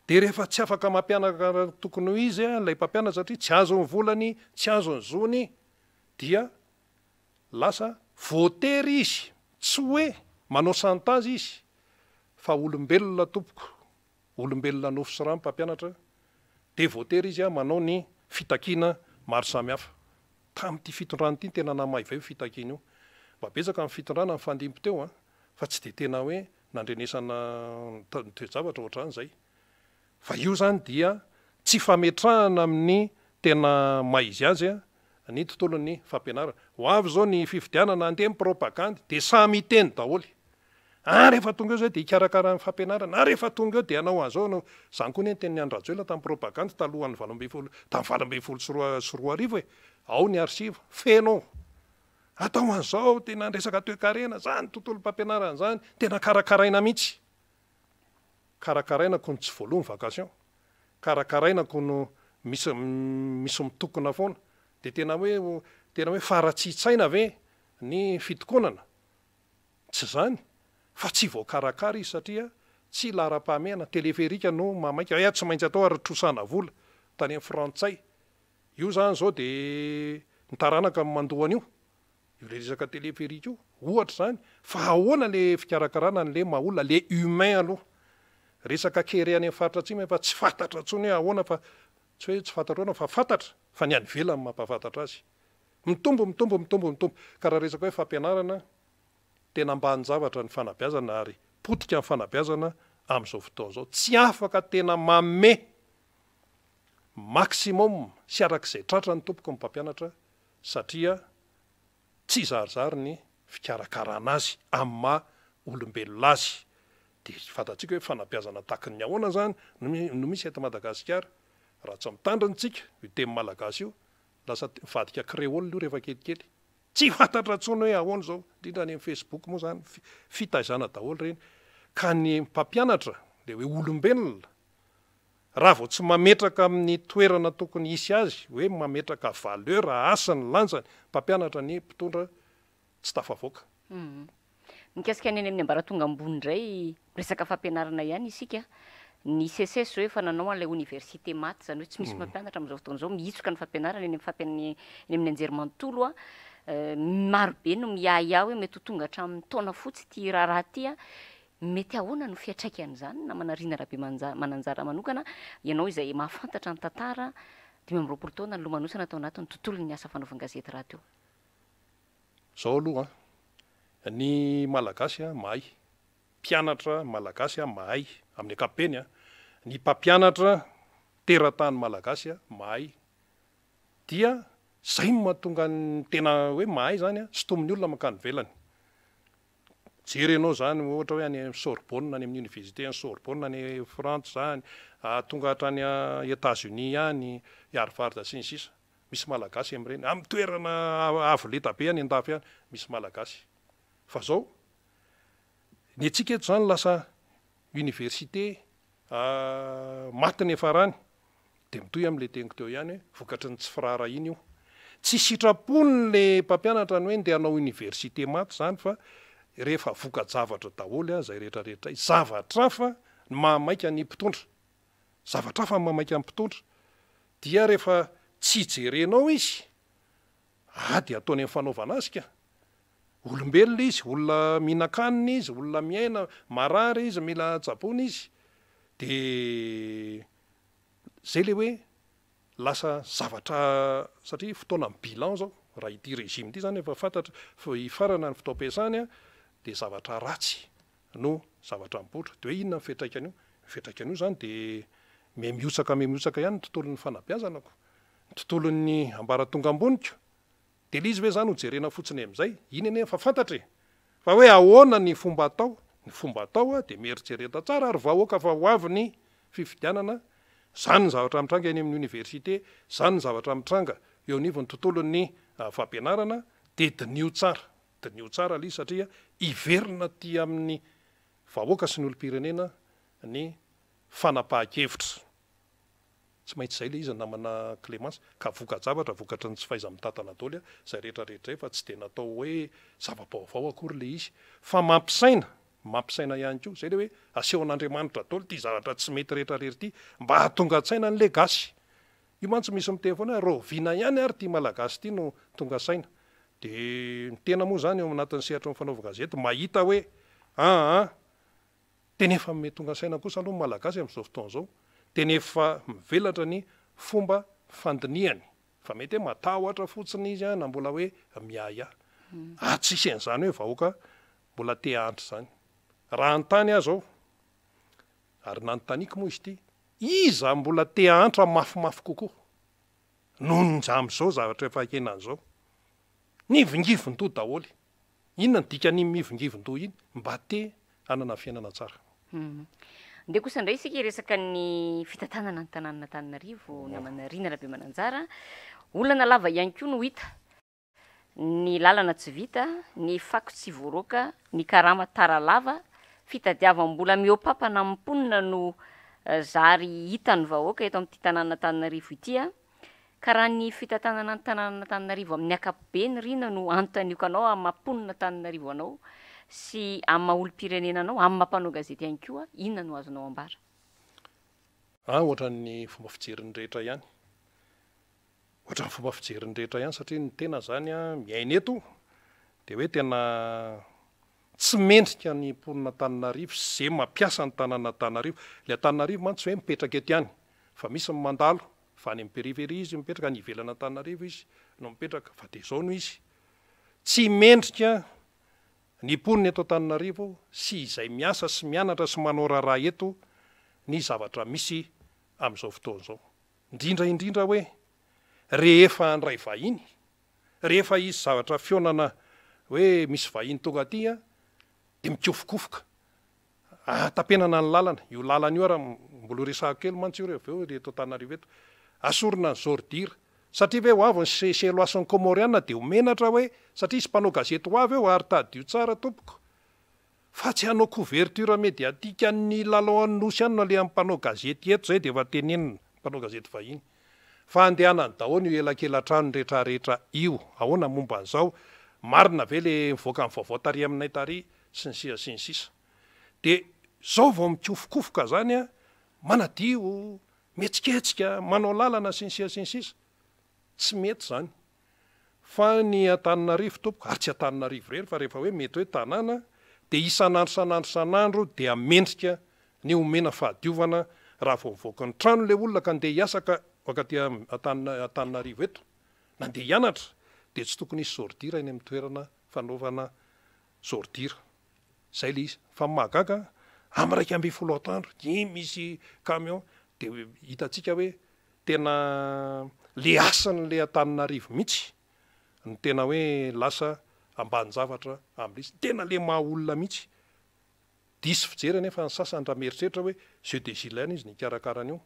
Dia rehefa tsy afaka mampianatra araka ny tokony ho izy ilay mpampianatra satria tsy azo ny volany, tsy azo ny zony, dia lasa voatery izy, tsy hoe manao chantage izy, fa olombelona tompoko, Olombelona nofo sy rà ny mpampianatra. Dia voatery izy manao ny fitakiana maro samihafa. Tamin'ity fitondrana ity no tena namaivay io fitakiana io. Mba betsaka ny fitondrana nifandimby teo an, fa tsy dia tena hoe nandrenesana ny toe-javatra ohatr'izany izay. Fa io izany dia tsy fametrahana amin'ny tena maha izy azy ny tontolon'ny fampianarana. Ho avy izao ny fifidianana, handeha ny propagandy, dia samy hiteny daholo. Ah rehefa tonga eo izay dia hikarakara ny fampianarana, ah rehefa tonga eo dia hanao an'izao, hanao, izany koa anie ny tenin'i Andry Rajoelina tamin'ny propagandy talohan'ny 2018, tamin'ny 2018 e! Ao ny archive, feno ao. Atao an'izao, tena ny resaka toekarena, izany tontolom-pampianarana izany, tena karakaraina mihitsy. Karakaraina koa ny tsy voaloa ny vacation, karakaraina koa no misy misy mitokona foana. Dia tena hoe tena hoe faharatsian-tsaina ve ny fitokonana? Tsy izany fa tsy voakarakara izy satria tsy laharam-pahamehana, teleferika no mahamaika, hay tsy maintsy atao ary trosana vola tany amin'ny frantsay. Io izany izao dia ny taranaka no mandoa an'io, io ilay resaka teleferika io, ohatra izany. Fa ahoana ilay fikarakarana an'ilay maha olona, ilay humain aloha. Resaka kere any amin'ny faritra atsimo efa tsy fantatra intsony hoe ahoana fa, tsy hoe tsy fantatra ahoana fa fantatra fa ny any ivelany no mampahafantatra azy. Mitombo, mitombo, mitombo, mitombo. Ka raha resaka hoe fampianarana, tena ambanin-javatra ny fanabeazana ary potika ny fanabeazana amin'izao fotoana izao. Tsy afaka tena manome maximum sy araka izay tratra ny tompoko ny mpampianatra satria tsy zarizary ny fikarakarana azy amin'ny maha olombelona azy. Dia fantatsika hoe fanabeazana takin'ny ahoana izany no misy eto Madagasikara. Raha tsy mitandrina isika, io teny malagasy io, Lasa mivadika créole io rehefa kelikely. Tsy fantatra intsony hoe ahoana izao, indrindra any amin'ny Facebook moa izany, fitaizana daholo ireny. Ka ny mpampianatra, ilay hoe olombelona, raha vao tsy mametraka amin'ny toerana tokony hisy azy, hoe mametraka valeur, hasiny, lanjany, mpampianatra ny mpitondra tsy tafavoaka. Mikasika ny any amin'ny ambaratonga ambony indray, resaka fampianarana ihany isika, ny SECES izao efa nanao an'ilay oniversite maty, izany hoe tsy misy mpampianatra amin'izao fotoana izao, mihitsoka ny fampianarana eny amin'ny eny amin'ny anjerimanontolo. Maro be no miahiahy hoe mety ho tonga hatramin'ny taona fotsy ity raharaha ity. Mety ahoana no fiantraikan'izany namana Rina Rabemananjara manokana, ianao izay mahafantatra ny tantara, 25 taona nilomanosana tao anatin'ny tontolon'ny asa fanaovan-gazety rahateo. Zao aloha an, ny Malagasy mahay, mpianatra Malagasy mahay amin'ny ankapobeny an, ny mpampianatra teratany Malagasy mahay, dia zay no mahatonga ny tena hoe mahay zany an, sintomin'ny olona mankany ivelany. Mijery ianao zany ohatra hoe any Sorbonne, any amin'ny université any Sorbonne any Frantsa zany, tonga hatrany Etats Unis any, Harvard sy ny sisa. Misy Malagasy amin'ireny. Amin'ny toerana avo lenta be any an-dafy any, misy Malagasy. Fa zao, ny antsika eto zany lasa université maty ny hiafarany. Dia mitohy amin'ilay teniko teo ihany hoe vokatry ny tsy firaharahiana io. Tsy sitrapon'ilay mpampianatra ny hoe ndeha hanao université maty izany fa rehefa voka-javatra daholo izay rehetra rehetra izay. Zavatra hafa ny mahamaika ny mpitondra. Zavatra hafa ny mahamaika ny mpitondra dia rehefa tsy jerenao izy, ady ataony amin'ny fanaovana azy ka. Olombelona izy, olona mihinan-kanina izy, olona miaina, marary izy, mila tsaboina izy. Dia izay ilay hoe lasa zavatra, satria fotoanan'ny bilan izao, raha ity régime ity izany efa fantatra fa hifarana ny fotoam-piasany dia zavatra ratsy no zavatra mipoitra. Dia hoe inona ny fiantraikan'io? Ny fiantraikan'io izany dia mihamihotsaka mihamihotsaka ihany ny tontolon'ny fanabeazana ko, ny tontolon'ny ambaratonga ambony ko. Dia ilay izy ve izany ho jerena fotsiny amin'izay? Iny anie efa fantatra e! Fa hoe ahoana ny fomba atao? Ny fomba atao dia mieritrereta tsara ary vahoaka fa ho avy ny fifidianana, izany ny zavatra mitranga eny amin'ny oniversite, izany ny zavatra mitranga eo anivon'ny tontolon'ny fampianarana, dia diniho tsara. Diniho tsara ilay izy satria hiverina aty amin'ny vahoaka sy ny olom-pirenena ny fanapahan-kevitra. Tsy maintsy izay ilay izy namana Clémence. Ka voka-javatra vokatry ny tsy fahaiza-mitantana daholo izay rehetra rehetra izay fa tsy dia natao hoe zava-baovao akory ilay izy. Fa mampisaina, mampisaina ihany koa. Izay ilay hoe asehon'Andriamanitra daholo ity zavatra tsy mety rehetra rehetra ity mba hahatonga an-tsaina an'ilay gasy. Io mantsy misy miteny foana hoe rahoviana ihany ary ity Malagasy ity no tonga saina. Dia ny tena moa izany eo anatin'ny sehatry ny fanaovan-gazety mahita hoe aa tena efa miha tonga saina kosa aloha ny Malagasy amin'izao fotoana izao. Tena efa mivelatra ny fomba fandinihany fa mety hoe matahotra fotsiny izy na mbola hoe miahiahy. Ary tsisy an'izany hoe vahoaka mbola te hahantra izany. Raha hanontany aho izao, ary nanontaniako moa izy ity, iza mbola te hahantra mafimafy kokoa noho ny amin'izao zavatra efa iainana izao? Nivingivin-doha daholo. Inona no dikan'iny mivingivin-doha iny? Mba te hanana fiainana tsara. Ndeha kosa indray isika hiresaka ny fitantanana ny tanànan'Antananarivo, namana Rina Rabemananjara. Olana lava ihany koa no hita. Ny lalana tsy vita, ny fako tsy voaroaka, ny karama tara lava, fitadiavam-bola mihoa-papana amin'ny mponina no zary hitan'ny vahoaka eto amin'ity tanànan'Antananarivo ity. Ka raha ny fitantanana ny tanànan'Antananarivo amin'ny ankapobeny Rina no anontaniako anao amin'ny maha mponin'Antananarivo anao sy amin'ny maha olom-pirenena anao, amin'ny maha mpanao gazety ihany koa, inona no azonao ambara? An, ohatran'ny fomba fijerin'ny rehetra ihany. Ohatran'ny fomba fijerin'ny rehetra ihany satria ny tena izany an, miaina eto dia hoe tena tsy mendrika ny mponin'Antananarivo sy ze mampiasa ny tanàn'Antananarivo. Ilay Antananarivo mantsy tsy hoe mipetraka eto ihany fa misy ny mandalo Fa any amin'ny périphérie izy mipetraka, any ivelan'Antananarivo izy no mipetraka, fa dia izao no izy, tsy mendrika ny mponina eto Antananarivo sy izay miasa sy mianatra sy manao raharaha eto ny zavatra misy amin'izao fotoana izao. Indrindra indrindra hoe rehefa handray vahiny, rehefa hisy zavatra fihaonana hoe misy vahiny tonga aty dia mikofokofoka Ahatapenana ny lalana, io lalana io ara mbola ho resahako kely mantsy io rehefa avy eo eto Antananarivo eto. Asorina ny ordure. Satria ve ho avy ny Seychellois sy ny Comoriana dia ho menatra hoe satria hisy mpanao gazety ho avy eo ary tadidio tsara tompoko fa tsy hanao couverture médiatique an'ny lalao an'ny Nosy ihany no alehan'ny mpanao gazety eto izay dia efa tenenina mpanao gazety vahiny fa andehanany daholo io elakelatrano retraretra io. Ahoana momba an'izao? Marina ve le mivoaka ny vaovao tary aminay tary sy ny sisa sy ny sisa. Dia zao vao mikofokofoka zany an, manadio, mihetsiketsika, manao lalana sy ny sisa sy ny sisa. Tsy mety zany. Fa ny Antananarivo tompoko, ary tsy Antananarivo irery fa rehefa hoe mety hoe tanàna, dia isan'andro isan'andro isan'andro dia mendrika ny omena fahadiovana raha vao mivoaka ny trano ilay olona ka andeha hiasa ka mankaty Antananarivo eto, na andeha hianatra, dia tsy tokony hisy ordure eny amin'ny toerana fanaovana Ordure. Zay le izy. Fa ny mahagaga, am 11 atoandro, iny misy camion, de hitantsika hoe tena le asan'le Antananarivo mihitsy no tena hoe lasa ambanin-javatra amle izy. Tena le maha olona mihitsy. Diso fijery anefa ny sasany raha mieritreritra hoe jeu de gilles ihany izy nikarakara an'io.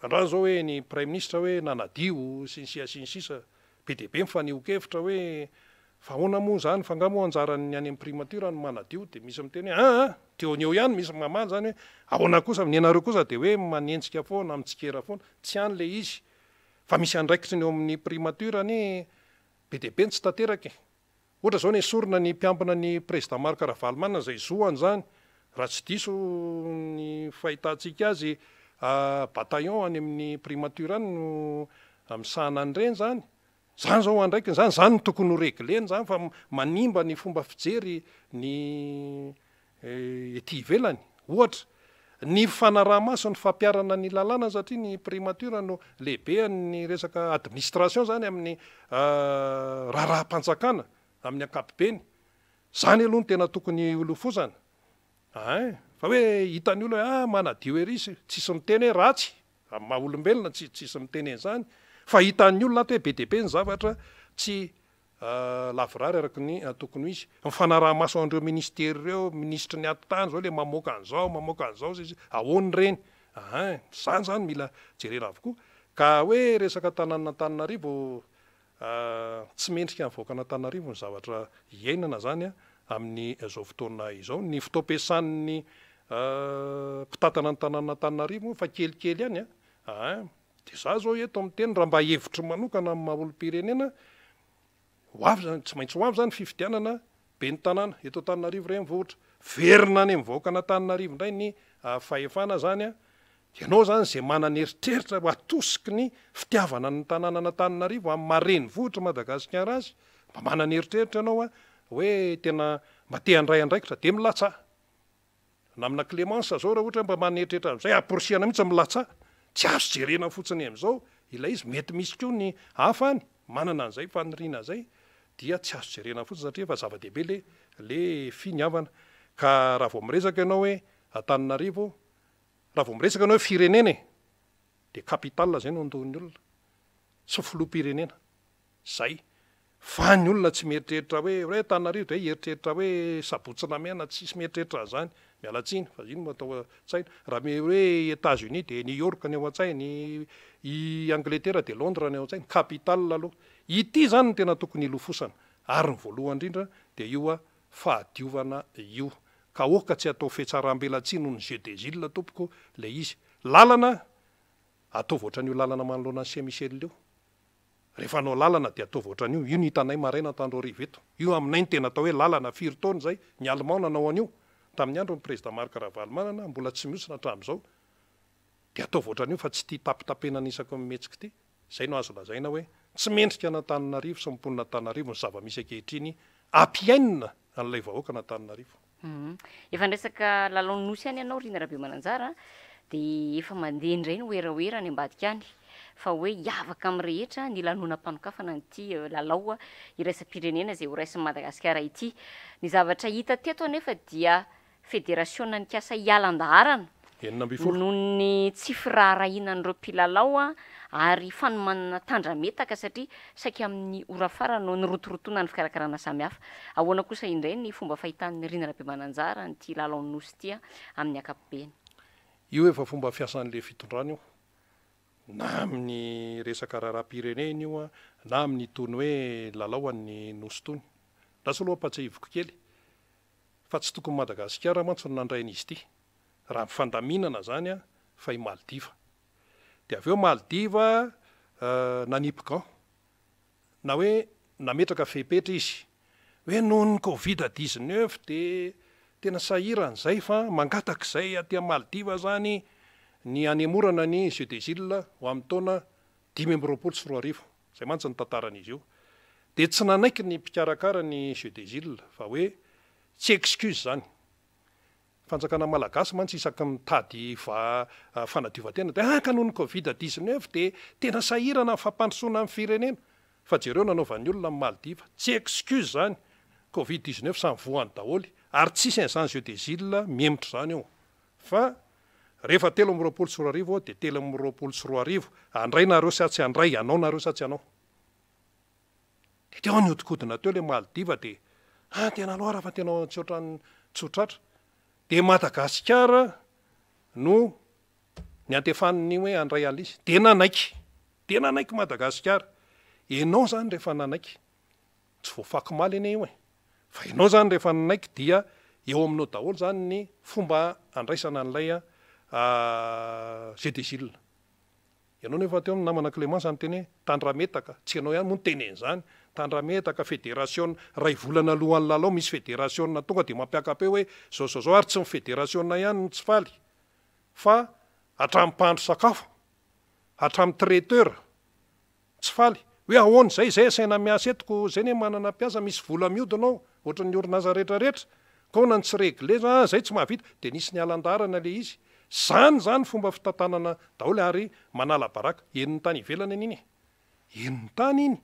Andraso zao hoe ny praiminisitra hoe nanadio sy ny sia sy ny sisa, be dia be ny fanehoan-kevitra hoe fa ahoana moa izany, fa angaha moa anjaran'ny any amin'ny primature no manadio, dia misy miteny hoe aa, teo no eo ihany misy mamaly izany hoe ahoana kosa, ny anareo kosa dia hoe manenjika foana, mitsikera foana, tsy any ilay izy fa misy andraikitry ny eo amin'ny primature anie be dia be ny tsy tanteraka e. Ohatra izao nesorina ny mpiambina ny Président Marc Ravalomanana izay zohany izany, raha tsy diso ny fahitantsika azy, bataillon any amin'ny primature any no misahana an'ireny izany. Izany izao andraikiny izany, izany no tokony ho reglena izany fa manimba ny fomba fijery ny ety ivelany, ohatra, ny fanaraha-maso ny fampiharana ny lalàna satria ny primature no lehibean'ny resaka administration izany amin'ny raharaham-panjakana amin'ny ankapobeny. Izany aloha no tena tokony holofosana ein! Fa hoe hitan'ny olona hoe ah manadio ery izy, tsisy miteny hoe ratsy, amin'ny maha olombelona tsy tsisy miteny an'izany, fa hitan'ny olona ato hoe be dia be ny zavatra tsy Lavorary araka ny tokony ho izy. Ny fanaraha-maso an'ireo minisitery ireo, minisitry ny atitany izao ilay mamoaka an'izao, mamoaka an'izao sisa, ahoana ireny? Ahin, izany izany mila jerena avokoa. Ka hoe resaka tanànan'Antananarivo, tsy mendrika ny vahoakan'Antananarivo ny zavatra iainana izany amin'izao fotoana izao. Ny fotoam-piasan'ny mpitantana ny tanànan'Antananarivo moa efa kelikely ihany an, ahin. Dia za zao eto miteny raha mba hevitro manokana amin'ny maha olom-pirenena, ho avy zany, tsy maintsy ho avy zany fifidianana ben'ny tanàna eto Antananarivo renivohitra, verina any amin'ny vahoakan'Antananarivo indray ny fahefana zany an, ianao zany izay manana eritreritra ho atosiky ny fitiavana ny tanànan'Antananarivo amin'ny maha renivohitr'i Madagasikara azy, mba manana eritreritra ianao an, hoe tena mba te handray andraikitra dia milatsaha. Namana Clémence zao raha ohatra hoe mba maneritreritra an'izay, amporisihana mihitsy milatsaha. Tsy azo jerena fotsiny amin'izao ilay izy, mety misy koa ny hafa any manana an'izay faniriana izay dia tsy azo jerena fotsiny satria efa zava-dehibe le le finiavana. Ka raha vao miresaka ianao hoe Antananarivo, raha vao miresaka ianao hoe firenena e, dia capital izay no andohan'ny olona, tsy filoham-pirenena. Zay. Fa ny olona tsy mieritreritra hoe hoe Antananarivo dia hieritreritra hoe Sabotsy Namehana, tsisy mieritreritra an'izany. Miala tsiny fa iny no atao an-tsaina. Raha mi hoe Etats Unis dia New York ny ao an-tsainy, i Angletera dia Londres ny ao an-tsainy. Capitale aloha. Ity izany no tena tokony hilofosana. Ary ny voalohany indrindra dia io fahadiovana io. Ka aoka tsy atao fihatsaram-belatsihy noho ny jeu des îles tompoko ilay izy. Lalana, ataovy ohatran'io lalana manoloana ny Saint Michel io. Rehefa hanao lalana dia ataovy ohatran'io, io no hitanay maraina Antandroarivo eto. Io aminay no tena atao hoe lalana, firy taona izay ny Allemand nanao an'io, tamin'ny andron'ny Président Marc Ravalomanana, mbola tsy mihosina hatramin'izao. Dia ataovy ohatran'io fa tsy ity tapitapenana isaky ny mihetsika ity. Izay no azo lazaina hoe tsy mendrika an'Antananarivo sy ny mponin'Antananarivo ny zava-misy ankehitriny ampiainina an'ilay vahoakan'Antananarivo. Efa niresaka lalaon'ny Nosy ihany ianao Rina Rabemananjara dia efa mandeha indray ny werawera any ambadika any fa hoe hiavaka amin'ny rehetra ny lanonam-panokafana an'ity lalao iraisam-pirenena izay horaisin'i Madagasikara ity. Ny zavatra hita teto anefa dia federasiona nikasa hiala an-daharana 16. noho ny tsy firaharahiana an'ireo mpilalao ary fanomanana tandrametaka satria saika amin'ny ora farany no nirotorotoana ny fikarakarana samihafa. Ahoana kosa indray ny fomba fahitan'i Rina Rabemananjara an'ity lalaon'ny Nosy ity amin'ny ankapobeny? Io efa fomba fiasan'ilay fitondrana io, na amin'ny resaka raharaham-pirenena io na amin'itony hoe lalao an'ny Nosy itony. Lasa aloha ampatsiahiviko kely fa tsy tokony Madagasikara mantsy no nandray an'izy ity raha ny fandaminana izany fa i Maldiva. Dia avy eo Maldiva nanipy gant na hoe nametraka fepetra izy hoe noho ny covid 19 dia tena sahirana izay fa mangataka izay aty Maldiva izany ny hanemorana ny Jeux des Iles ho amin'ny taona 2025. Izay mantsy ny tantaran'izy io. Dia tsy nanaiky ny mpikarakara ny Jeux des Iles fa hoe tsy excuse izany. Fanjakana malagasy mantsy isaky ny mitady va fanadiovan-tena dia ah ka noho ny covid 19 dia tena sahirana ny fampandrosoana ny firenena. Fa jereo nanaovan'ny olona ny Maldives. Tsy excuse izany. Covid 19 samy voany daholo ary tsisy an'izany Jeux des Iles mihemotra izany eo. Fa rehefa 2023 aho dia 2023 handray nareo sa tsy handray, hanao nareo sa tsy hanao. Dia teo aho nihodinkodina teo ilay Maldives dia ah tena aloha raha fa tena tsy ohatran'ny tsy ho tratra. Dia Madagasikara no niantefan'ny hoe handray an'ilay izy. Dia nanaiky. Dia nanaiky Madagasikara. Ianao izany rehefa nanaiky. Tsy voafaky omaly anie io e. Fa ianao izany rehefa nanaiky dia eo aminao daholo izany ny fomba handraisana an'ilay jeu des îles. Ianao nefa teo ny namana Clémence niteny hoe tandrametaka, tsy ianao ihany moa niteny an'izany, tandrametaka, federasiona, iray volana alohan'ny lalao misy federasiona tonga dia mampiaka-peo hoe zao zao zao ary tsy ny federasiona ihany no tsy faly fa hatramin'ny mpahandro sakafo, hatramin'ny traiteur. Tsy faly. Hoe ahoana izay? Izay asaina miasa eto ko izay anie manana mpiasa misy vola miodina ao ohatran'ny orinasa rehetra rehetra. Ka ahoana no tsy regle zany? Ah zay tsy mahavita. Dia nisy niala an-daharana ilay izy. Zany izany fomba fitantanana daholo ary manala baraka. Henon'ny tany ivelany anie iny e. Henon'ny tany iny.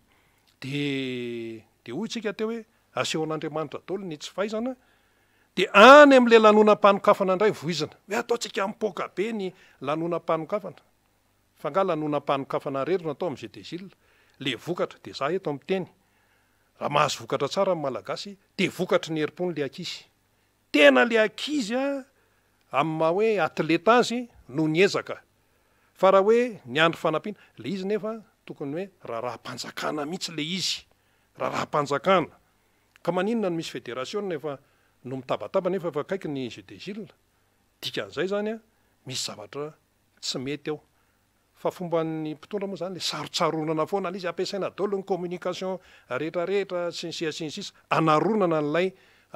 Dia dia hoy tsika teo hoe asehon'Andriamanitra daholo ny tsy fahaizana. Dia any amin'ilay lanonam-panokafana indray voizina. Hoe ataontsika mipoaka be ny lanonam-panokafana. Fa nga lanonam-panokafana irery no atao amin'ny Jeux des Iles? Le vokatra, dia za eto miteny, raha mahazo vokatra tsara ny Malagasy dia vokatry ny herim-pony le ankizy. Tena le ankizy amin'ny maha hoe atleta azy no niezaka. Fa raha hoe niandry fanampiana, le izy nefa tokony hoe raharaham-panjakana mihitsy le izy, raharaham-panjakana. Ka maninona no misy federasiona efa no mitabataba nefa efa akaiky ny Jeux des Iles? Dikan'izay zany misy zavatra tsy mety ao. Fa fomban'ny mpitondra moa zany le sarotsaronana foana le izy, ampiasaina daholo ny communication rehetra rehetra sy ny sisa sy ny sisa, anaronana an'ilay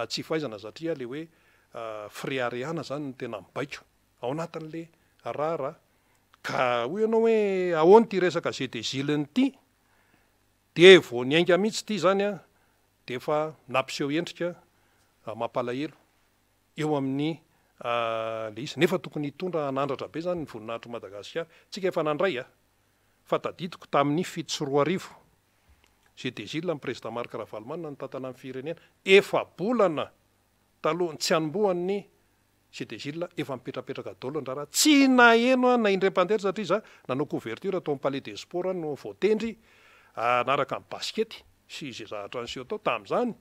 tsy fahaizana satria le hoe fireharehana zany no tena mibaiko ao anatin'le raharaha. Ka hoy ianao hoe ahoana ity resaka jeu des îles ity? Dia vao niainga mihitsy ity zany an, dia efa nampiseho endrika mampalahelo eo amin'ny. le izy. Nefa tokony hitondra hanandratra be zany ny voninahitr'i Madagasikara. Tsika efa nandray a! Fa tadidiko tamin'ny 2007, Jeux des Îles ny Président Marc Ravalomanana nitantana ny firenena, efa-bolana talohan'ny tsy hanombohan'ny Jeux des Îles efa mipetrapetraka daholo ny raharaha. Tsy naheno aho na indray mpandeha satria za nanao couverture tao amin'ny Palais des Sports no voatendry hanaraka ny basikety sy izay zavatra niseho tao tamin'izany.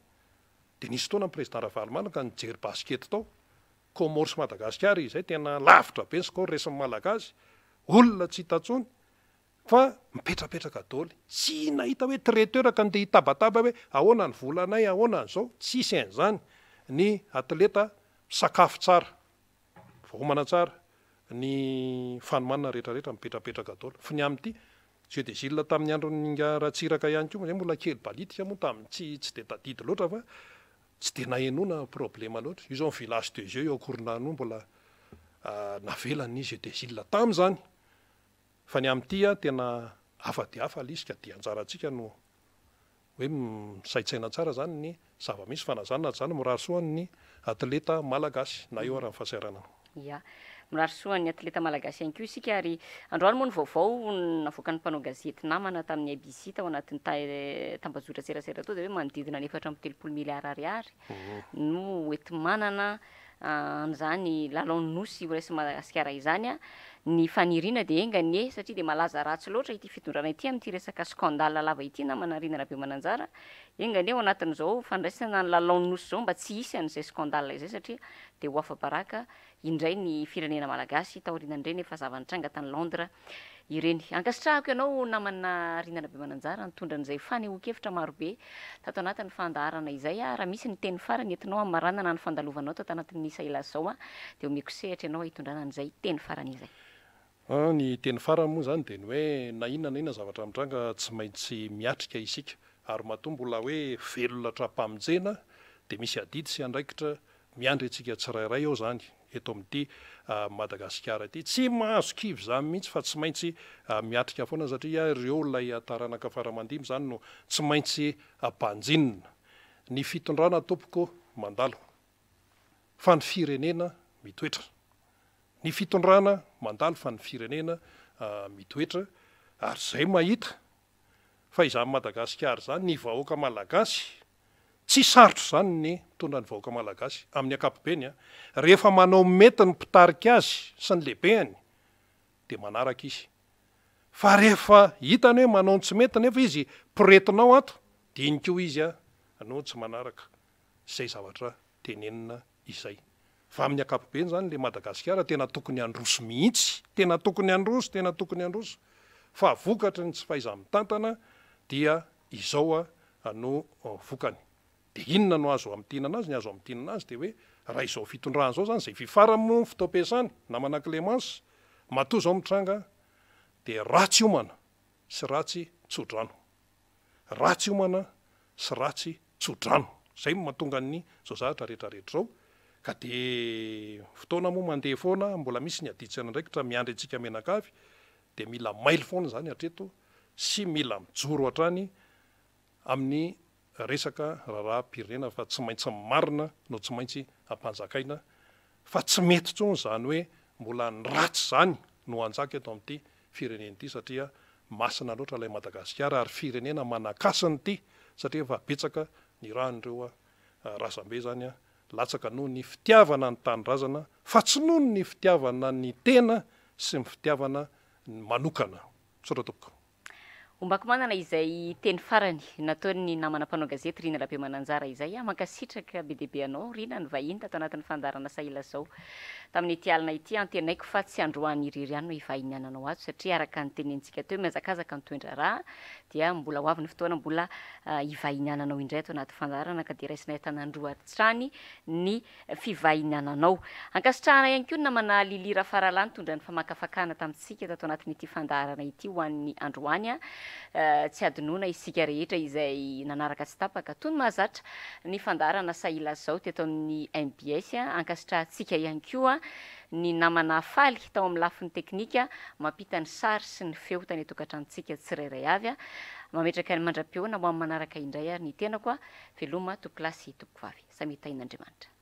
Dia nisy fotoana ny Président Ravalomanana ka nijery basikety tao. Comores sy Madagasikara izay tena lavitra be ny score resin'ny Malagasy. Olona tsy hita intsony fa mipetrapetraka daholo. Tsy nahita hoe traiteur ka ndeha hitabataba hoe ahoana ny volanay, ahoana ny zao. Tsisy an'izany. Ny atleta misakafo tsara, voaomana tsara, ny fanomanana rehetrarehetra mipetrapetraka daholo. Fa ny amin'ity Jeux des Îles tamin'ny andron'ny Ingahy Ratsiraka ihany koa, izay mbola kely balitika moa tamin'ny tsy tsy dia tadidy loatra fa tsy dia nahenoana problema loatra. Io izao ny village de jeux eo Ankorondrano io mbola navelan'ny Jeux des Îles tamin'izany. Fa ny amin'ity tena hafa dia hafa ilay izy ka dia anjarantsika no hoe misaintsaina tsara izany ny zava-misy fa na izany na tsy izany mirary soa ny atleta malagasy na eo ara ny fahasahiranana. Ya. Mirary soa ny atleta malagasy ihany koa isika ary androany moa ny vaovao navoakan'ny mpanao gazety namana tamin'ny ABC tao anatin'ny tambajotran-tserasera tao dia hoe manodidina ny 34 miliara ariary no hoenti-manana an'izany lalaon'ny Nosy horaisin'i Madagasikara izany. Ny faniriana dia enga anie satria dia malaza ratsy loatra ity fitondrana ity amin'ity resaka scandale lava ity namana Rina Rabemananjara. Enga anie ao anatin'izao fandraisana ny lalaon'ny Nosy izao mba tsy hisy an'izay scandale izay satria dia ho afa-baraka indray ny firenena malagasy taorianan'ireny efa zava-nitranga tany Londres ireny. Ankasitrahako ianao namana Rina Rabemananjara nitondra an'izay fanehoan-kevitra marobe tato anatin'ny fandaharana izay. Raha misy ny teny farany entinao hamaranana ny fandalovanao tato anatin'ny Isa Ilazao dia omeko sehatra ianao hitondrana an'izay teny farany izay. Ny teny farany moa izany dia ny hoe na inona na inona zavatra mitranga tsy maintsy miatrika isika ary matoa mbola hoe velona tra-pamonjena dia misy adidy sy andraikitra Miandry antsika tsirairay ao izany eto amin'ity Madagasikara ity. Tsy mahazo kivy izany mihitsy fa tsy maintsy miatrika foana satria ireo ilay taranaka faramandimby izany no tsy maintsy banjinina. Ny fitondrana tompoko mandalo fa ny firenena mitoetra. Ny fitondrana mandalo fa ny firenena mitoetra ary izay mahita fa izany Madagasikara izany ny vahoaka Malagasy Tsy sarotra izany ny mitondra ny vahoaka malagasy, amin'ny ankapobeny a! Rehefa manao mety ny mpitarika azy sy ny lehibehany dia manaraka izy. Fa rehefa hitany hoe manao ny tsy mety nefa izy poretinao ato dia iny koa izy no tsy manaraka izay zavatra tenenina izay. Fa amin'ny ankapobeny izany ilay Madagasikara tena tokony handroso mihitsy, tena tokony handroso, tena tokony handroso. Fa vokatry ny tsy fahaiza-mitantana dia izao no vokany. Dia inona no azo hamintinana azy? Ny azo hamintinana azy dia hoe raha izao fitondrana izao izany, izay fifarany moa ny fotoam-piasany, namana Clémence, matoa izao mitranga dia ratsy omana sy ratsy tso-drano. Ratsy omana sy ratsy tso-drano. Izay no mahatonga ny izao zavatra rehetra rehetra izao. Ka dia fotoana moa mandeha foana, mbola misy ny adidy sy andraikitra miandry antsika mianakavy, dia mila mailo foana izany hatreto sy mila mijoro hatrany amin'ny resaka raharaham-pirenena fa tsy maintsy ny marina no tsy maintsy ampanjakaina fa tsy mety intsony izany hoe mbola ny ratsy izany no hanjaka eto amin'ity firenena ity satria masina loatra ilay Madagasikara ary firenena manan-kasina ity satria efa betsaka ny ràn'ireo razambe izany latsaka noho ny fitiavana ny tanindrazana fa tsy noho ny fitiavana ny tena sy ny fitiavana ny manokana. Misaotra tompoko. Ombako manana izay teny farany nataon'ny namana mpanao gazety Rina Rabemananjara izay aho. Mankasitraka be dia be anao Rina nivahiny tato anatin'ny fandaharana Sahilazao tamin'ity alina ity. Antenaiko fa tsy androany irery ihany no hivahiniananao ato satria araka ny tenenintsika teo mihazakazaka ny toe-draharaha dia mbola ho avy ny fotoana mbola hivahiniananao indray ato anaty fandaharana ka dia raisinay an-tanan-droa hatrany ny fivahiniananao. Ankasitrahana ihany koa ny namana Lily Rafaralahy nitondra ny famakafakana tamintsika tato anatin'ity fandaharana ity ho an'ny androany. Tsy hadinoina isika rehetra izay nanaraka tsy tapaka toy ny mahazatra ny fandaharana Sahilazao teto amin'ny mbs. Ankasitrahantsika ihany koa ny namana Faly tao amin'ny lafiny teknika mampita ny sary sy ny feo tany an-tokantranontsika tsirairay avy. Mametraka ny mandra-pihaona ho amin'ny manaraka indray ary ny tenako. Veloma tompokolahy sy tompokovavy. Samia tahin'Andriamanitra.